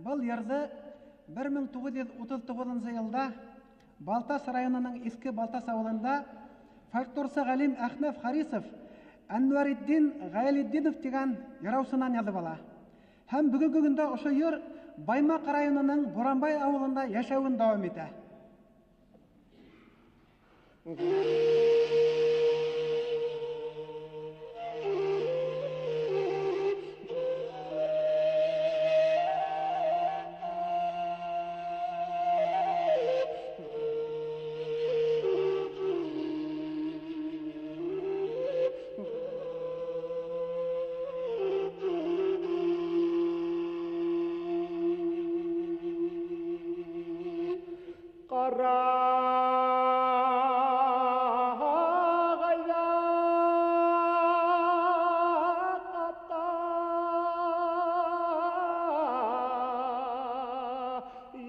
Был йырҙы 1939 йылда Балтас районының Иҫке Балтас ауылында фольклорсы ғалим Әхнәф Харисов Әнүәретдин Ғәйәлетдинов тигән йыраусынан яҙып ала. Һәм бөгөнгө көндә ошо йыр Баймаҡ районының Буранбай ауылында йәшәүен дауам итә.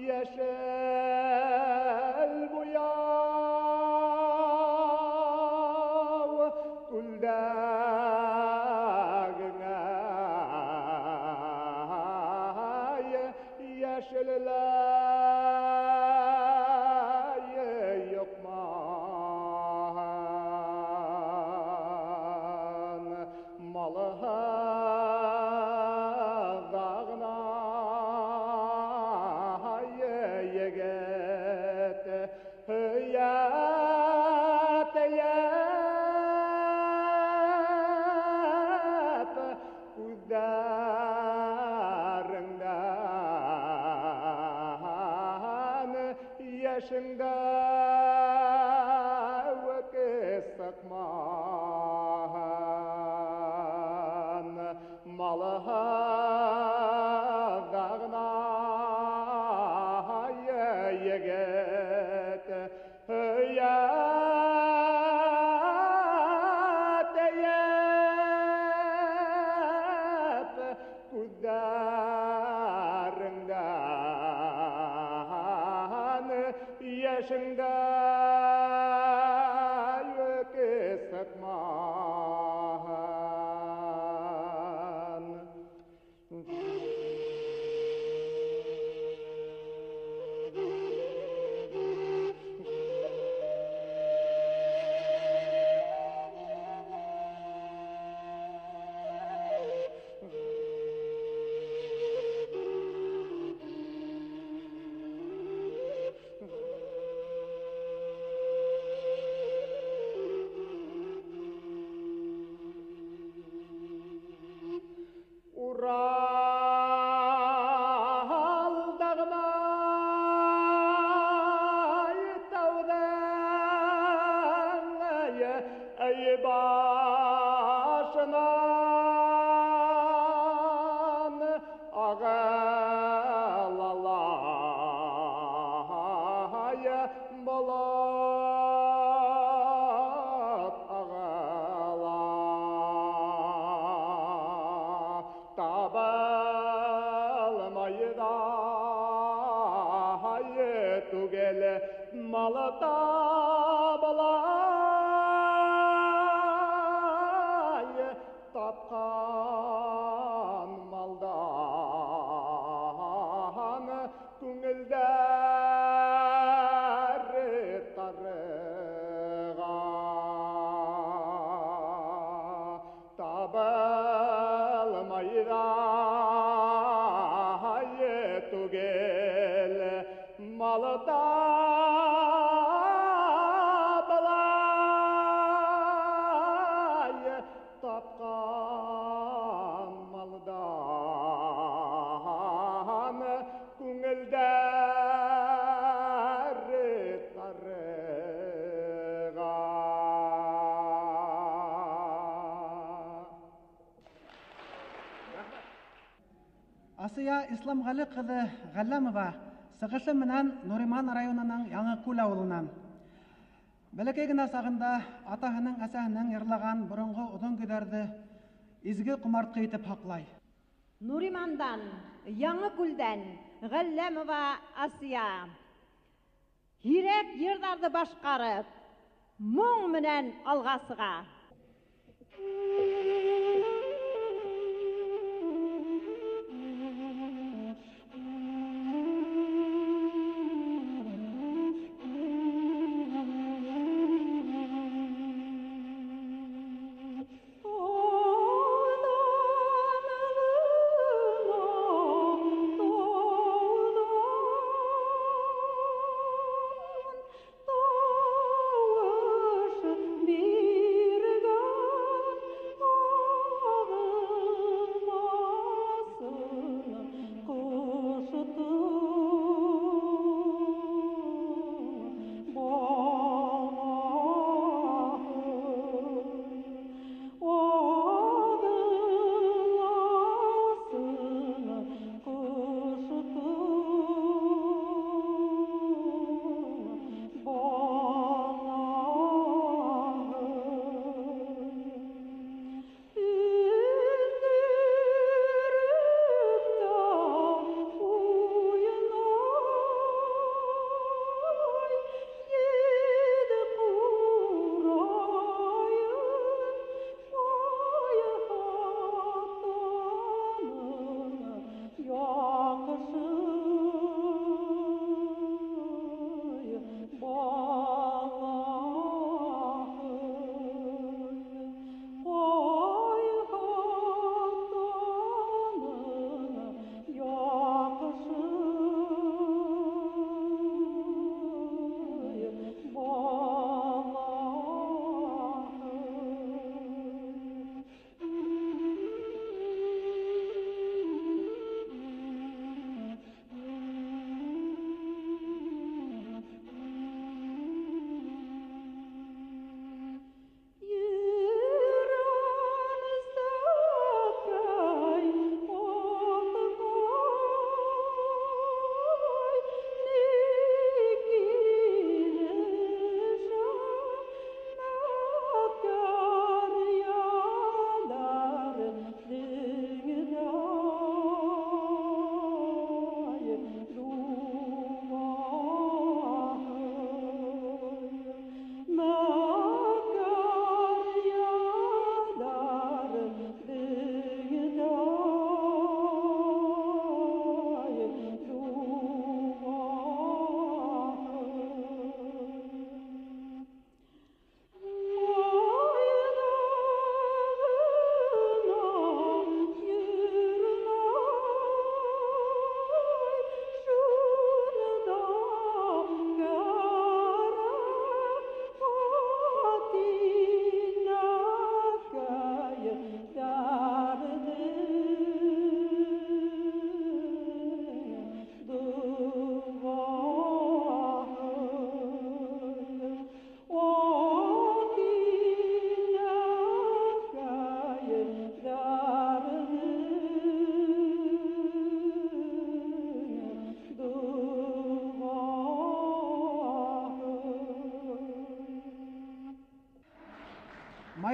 Yeşil bu yan. Йәшелләй юҡман малыһы дағына егет һөйәт йәп күҙҙәреңдән йәшеңдә сыҡмаһын малыһы дағына егет һөйәт йәп күҙҙәреңдән йәшеңдә сыҡмаһын. Урал дағынай тауҙың эй башынан ағылалай болот ағыла табылмай да түгел мал табылай тапҡан малдан күңелдәр тарыға табылмай да түгел мал табылай тапҡан малдан күңелдәр тарыға. Асия Исламғәле ҡыҙы Ғәлләмова сығышы менән Нуриман районының Яңы Күл ауылынан. Бәләкәй генә сағында атаһының, әсәһенең йырлаған боронғо оҙон көйҙәрҙе изге ҡомартҡы итеп һаҡлай. Нуримандан, Яңы Күлдән Ғәлләмова Асия. Һирәк йырҙарҙы башҡарып, моң менән алға сыға. Тауыш биреп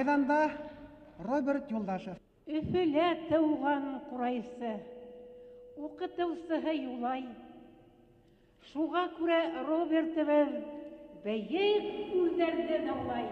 Майҙанда Роберт Юлдашев. Өфөлә тыуған ҡурайсы, уҡытыусыһы Юлай. Шуға күрә Робертыбыҙ бейек үрҙәрҙе даулай.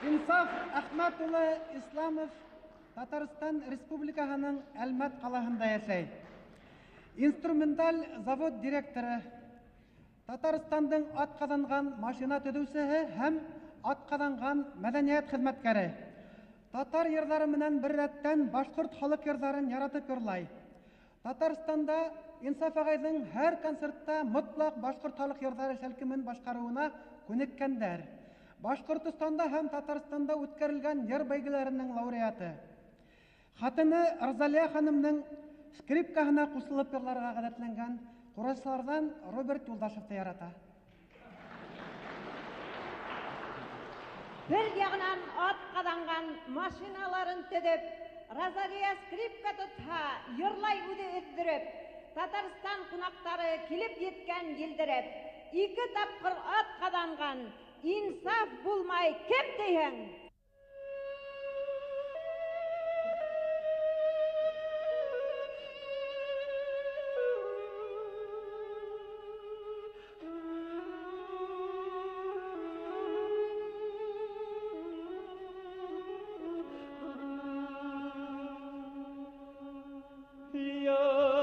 Инсаф Әхмәт улы Исламов Татарстан Республикаһының Әлмәт ҡалаһында йәшәй. Инструменталь завод директоры, Татарстандың атҡаҙанған машина төҙөүсеһе һәм атҡаҙанған мәҙәниәт хеҙмәткәре. Татар йырҙары менән бер рәттән башҡорт халыҡ йырҙарын яратып йырлай. Татарстанда Инсаф ағайҙың һәр концертта мотлаҡ башҡорт халыҡ йырҙары шәлкемен башҡарыуына күнеккәндәр. Башҡортостанда һәм Татарстанда үткәрелгән йыр бәйгеләренең лауреаты. Хатыны Розалия ханымның скрипкаһына ҡушылып йырларға ғәҙәтләнгән ҡурайсыларҙан Роберт Юлдашевты ярата. Бер яғынан ат ҡаҙанған машиналарын төҙөп, Розалия скрипка тотһа, йырлай үҙе өҙҙөрөп, Татарстан ҡунаҡтары килеп еткән елдереп, ике тапҡыр ат ҡаҙанған Инсаф булмай кем тиһең? Yaraqlardan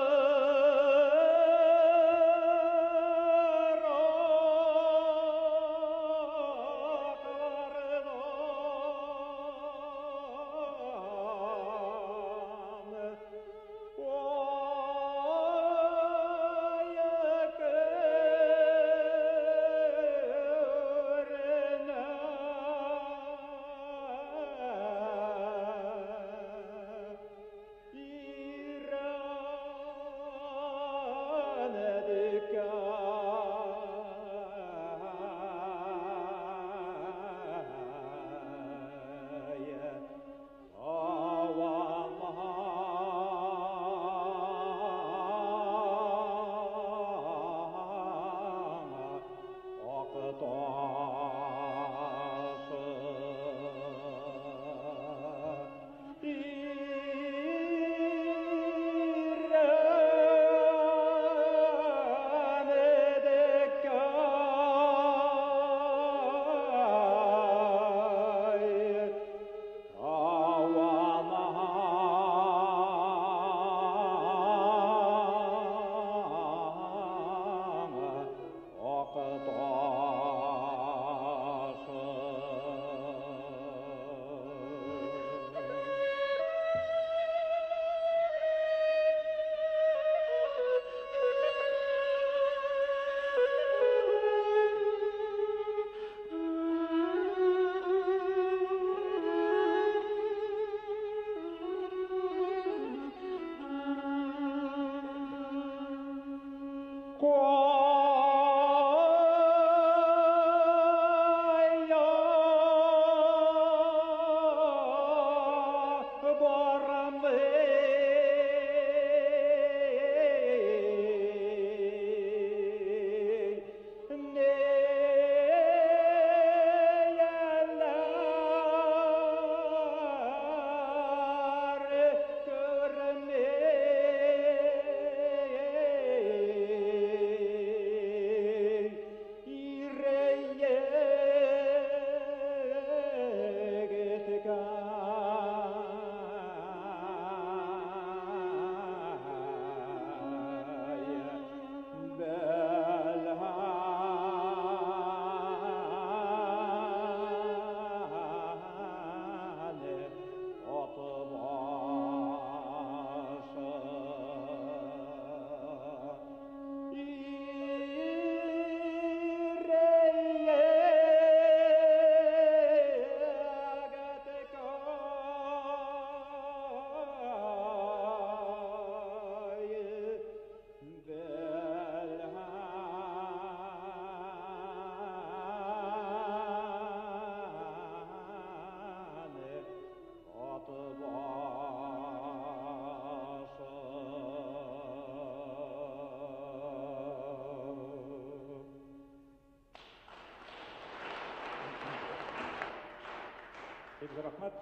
Бик зур рәхмәт.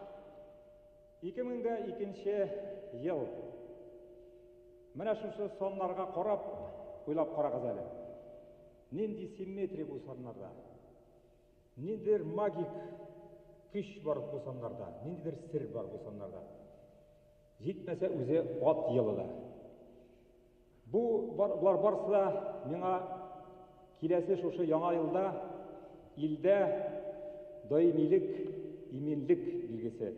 2002 ел. Менә шушы саннарга карап, уйлап карагыз әле. Нинди симметрия бу саннарда? Ниндидер магик көч бар бу саннарда, ниндидер сер бар бу саннарда. Җитмәсә үзе ат елы да. Бу болар барысы да миңа киләсе шушы яңа елда илдә даимилек, иминлек билгесе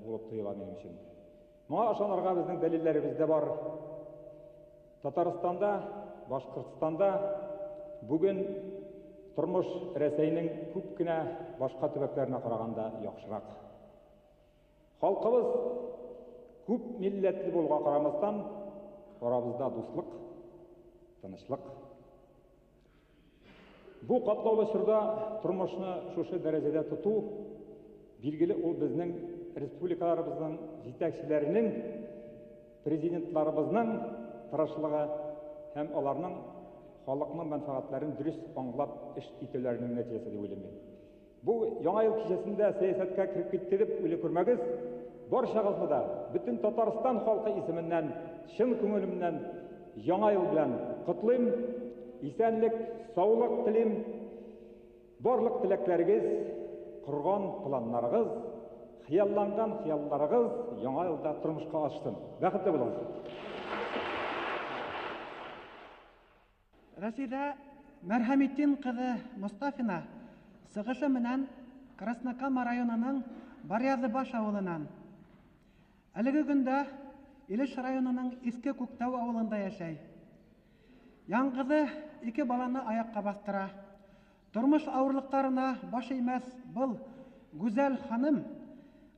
булып тоела минем өчен. Моңа ышанырга безнең дәлилләребез дә бар. Татарстанда, Башкортстанда бүген тормыш Рәсәйнең күп кенә башка төбәкләренә караганда яхшырак. Халкыбыз күп милләтле булуга карамастан, арабызда дуслык, тынычлык. Бу катлаулы чорда тормышны шушы дәрәҗәдә тоту, билгеле, ул безнең республикаларыбызның җитәкчеләренең, президентларыбызның тырышлыгы һәм аларның халыкның мәнфәгатьләрен дөрес аңлап эш итүләренең нәтиҗәсе дип уйлыйм мин. Бу яңа ел кичәсендә сәясәткә кереп китте дип уйлый күрмәгез. Барчагызны да, бөтен Татарстан халкы исеменнән, чын күңелемнән яңа ел белән котлыйм. Исәнлек, саулык телим. Барлык теләкләрегез, корган планнарыгыз, хыялланган хыялларыгыз яңа елда тормышка ашсын. Бәхетле булыгыз. Рәсидә Мәрхәметдин кызы Мостафина сығышы менән Краснокама районының Барязыбаш авылынан. Әлеге көндә Илеш районының Иске Күктау авылында яшәй. Яңгызы ике баланы аякка бастыра. Тормыш авырлыктарына баш эймәс был гүзәл ханым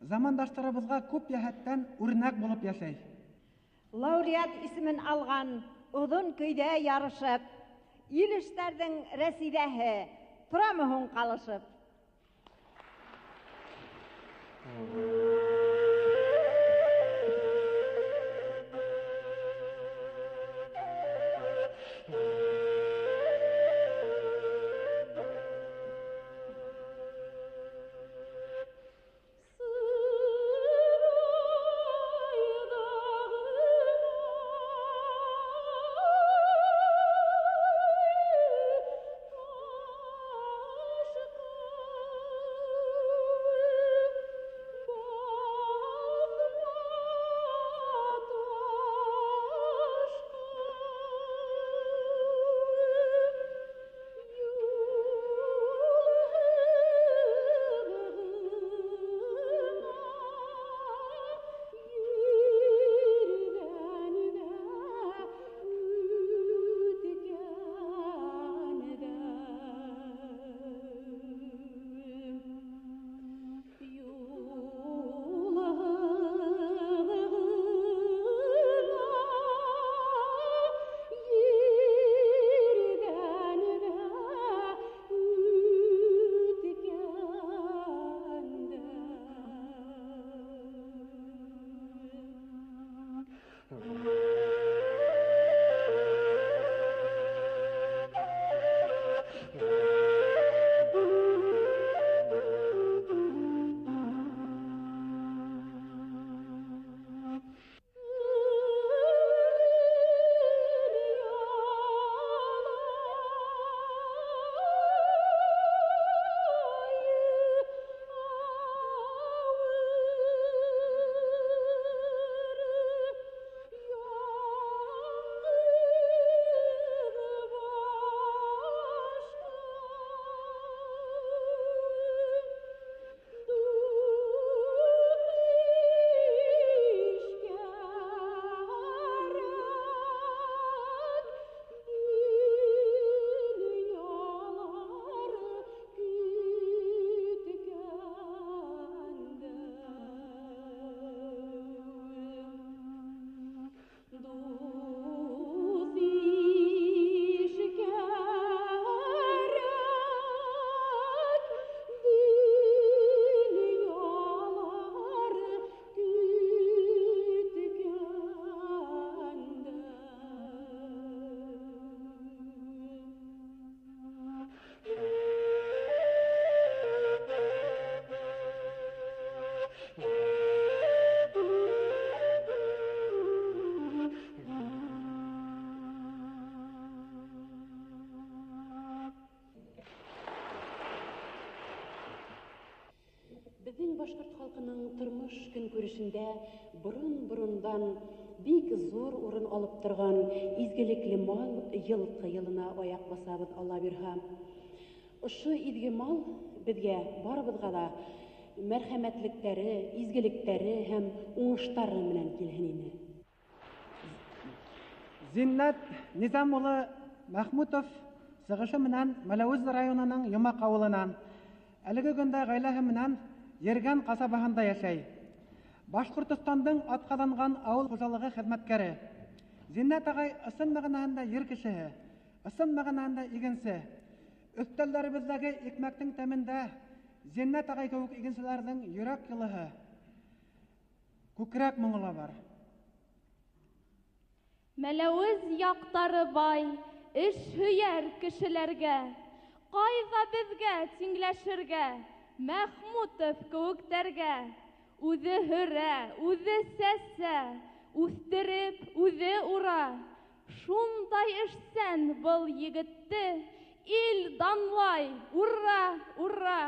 замандаштарыбызга күп йәһәттән үрнәк булып яшәй. Лауреат исемен алған оҙон көйҙә ярышып, Илештәрҙең Рәсидәһе торамы һуң ҡалышып? Bye. Тормыш-көнкүрешендә борын-борындан бик зур урын алып торган изгелекле мал йылкы елына аяк басабыз, Алла бирһа. Ошо изге мал беҙгә барыбыҙға ла мәрхәмәтлектәре, изгелектәре һәм уңыштары менән килһен ине. Зиннәт Низам улы Мәхмүтов сығышы менән Мәләүез районының Йомаҡ ауылынан. Әлеге көндә ғаиләһе менән Ергән ҡасабаһында йәшәй. Башҡортостандың атҡаҙанған ауыл хужалығы хеҙмәткәре. Зиннәт ағай ысын мәғәнәһендә ер кешеһе, ысын мәғәнәһендә игенсе. Өҫтәлдәребеҙҙәге икмәктең тәмендә Зиннәт ағай кеүек игенселәрҙең йөрәк йылыһы, күкрәк моңо ла бар. Мәләүез яҡтары бай, эш һөйәр кешеләргә, ҡайҙа беҙгә тиңләшергә, Мәхмүтов кеүектәргә. Үҙе һөрә, үҙе сәсә, үҫтереп, үҙе ура. Шундай эшсән был егетте ил данлай, ура, ура!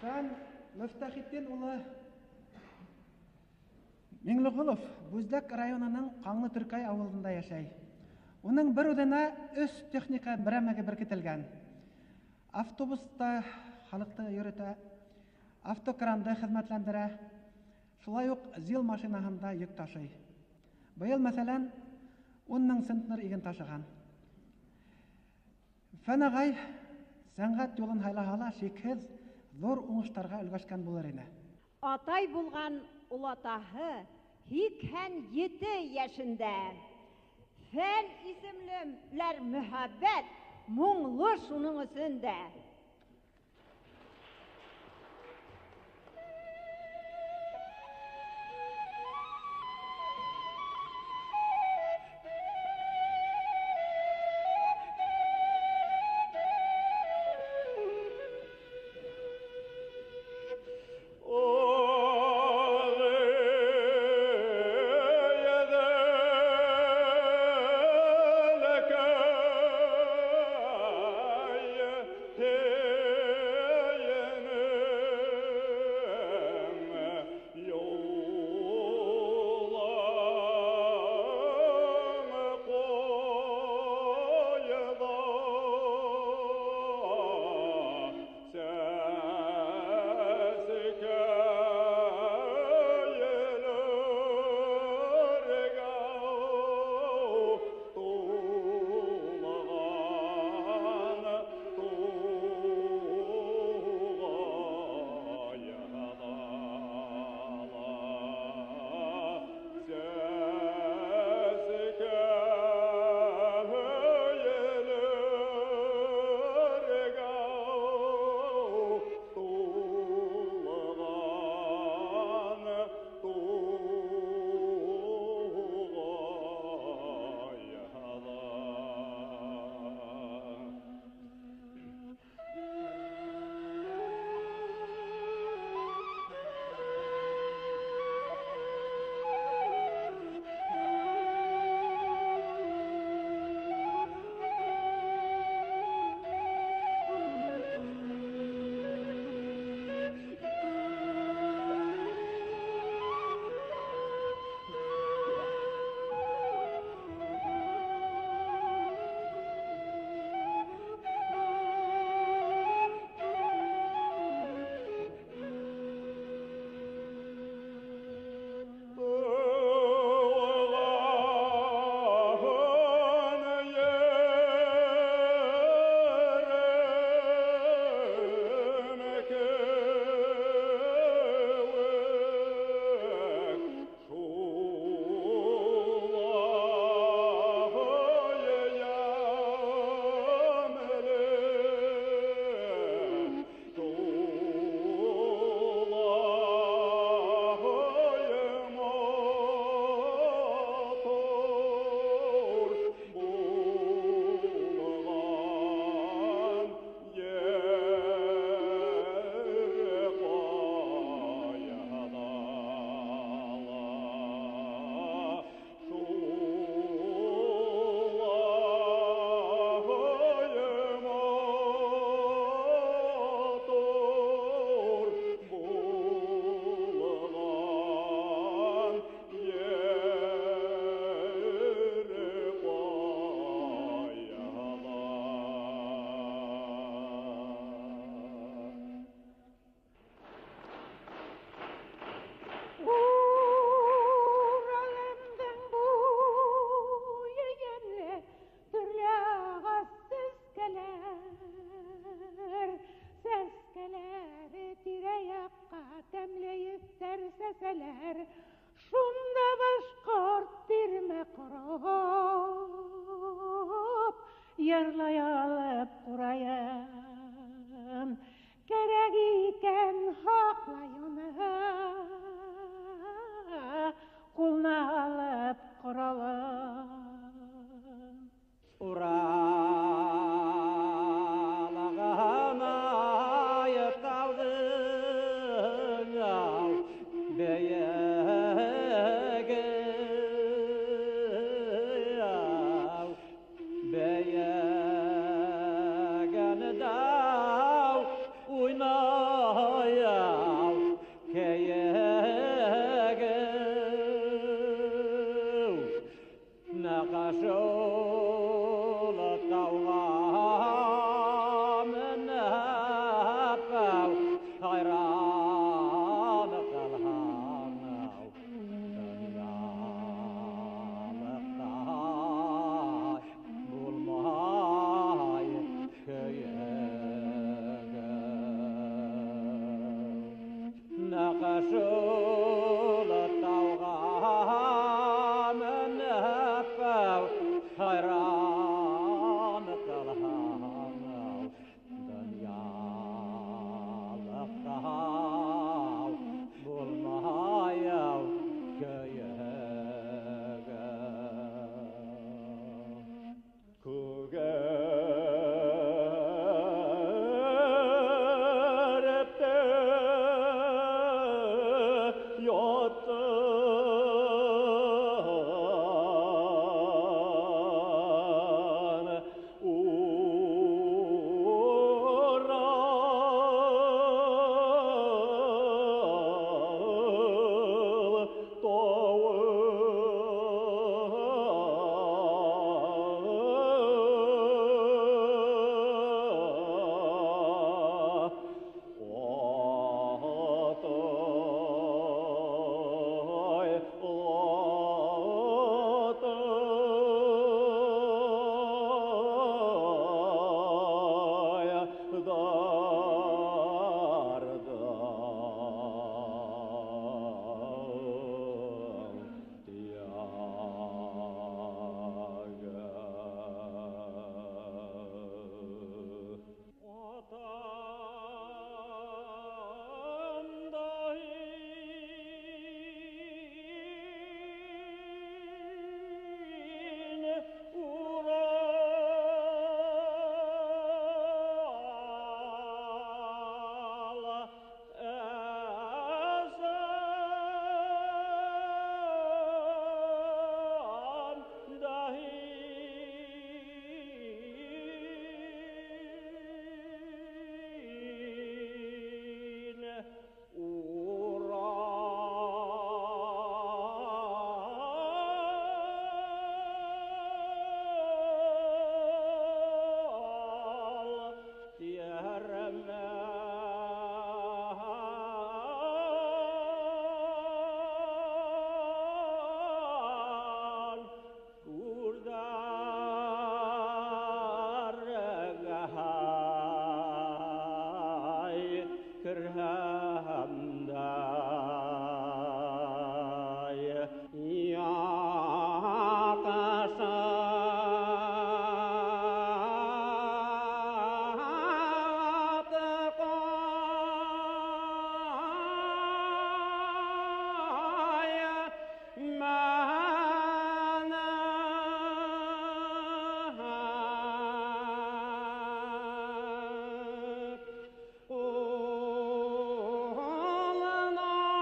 Фән Мөфтәхетдин улы Миңлеғолов Бүздәк районының Ҡаңлы Төркәй ауылында йәшәй. Уның бер үҙенә 3 техника берәмеге беркетелгән. Автобуста халыҡты йөрөтә, автокранды хеҙмәтләндерә, шулай уҡ ЗИЛ машинаһында йөк ташый. Быйыл, мәҫәлән, 10 мең центнер иген ташыған. Фән ағай сәнғәт юлын һайлаһа ла шикһеҙ ҙур уңыштарға өлгәшкән булыр ине. Атай булған олатаһы 87 йәшендә. Фән исемлеләр мөхәббәт моңло шуның өсөн дә. Hey. Qoluna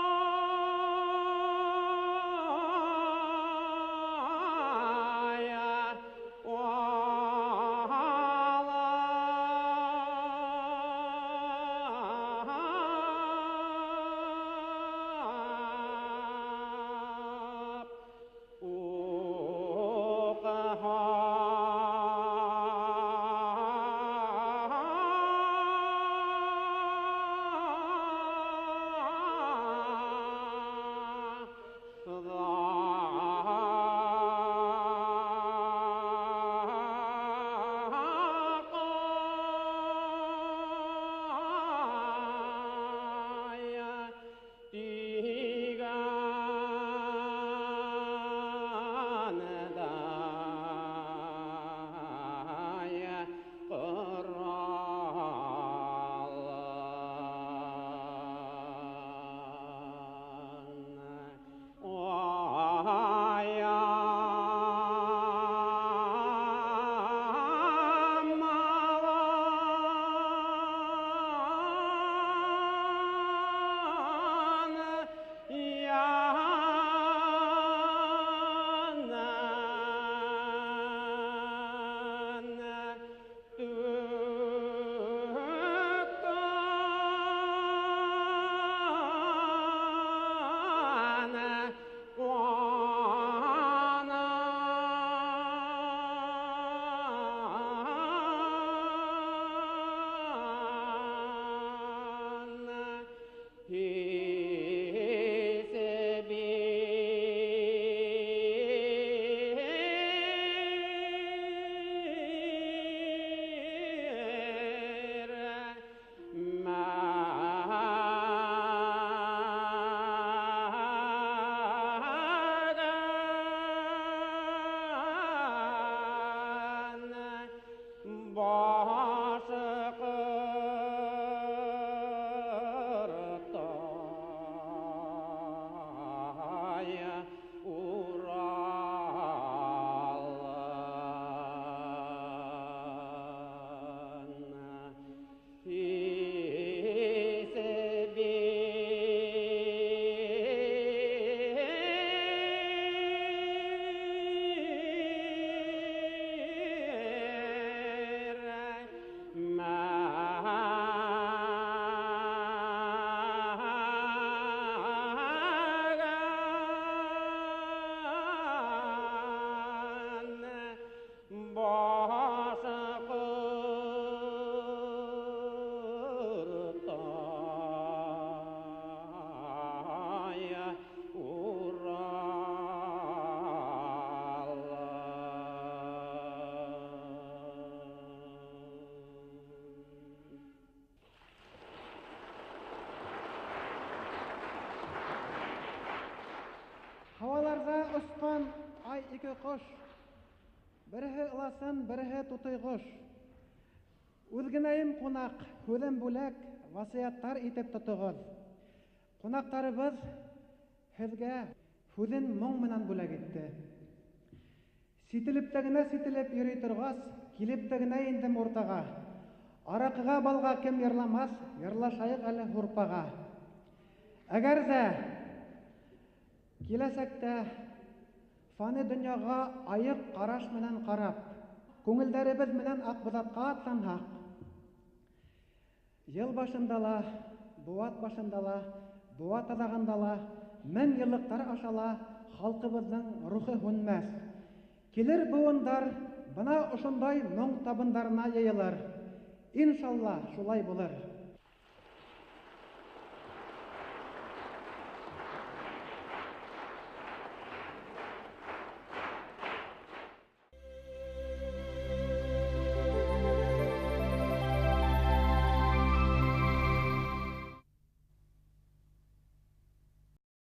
Һалдарҙа осҡан ай ике ҡош. Береһе ыласын, береһе тутыйғош. Үҙгенәйем ҡунаҡ, һүҙем бүләк, васыяттар итеп тотоғоҙ. Ҡунаҡтарыбыҙ һеҙгә һүҙен моң менән бүләк итте. Сителеп тә генә сителеп йөрөй торғас, килеп тә генә индем уртаға. Араҡыға балға кем йырламаҫ, йырлашайыҡ әле һурпаға. Әгәр ҙә киләсәктә фани донъяға айыҡ ҡараш менән ҡарап, күңелдәребеҙ менән Аҡбуҙатҡа атланһаҡ, йыл башында ла, быуат башында ла, быуат аҙағында ла, мең йыллыҡтар аша ла халҡыбыҙҙың рухы һүнмәҫ. Килер быуындар бына ошондай моң табындарына йыйылыр. Иншалла шулай булыр.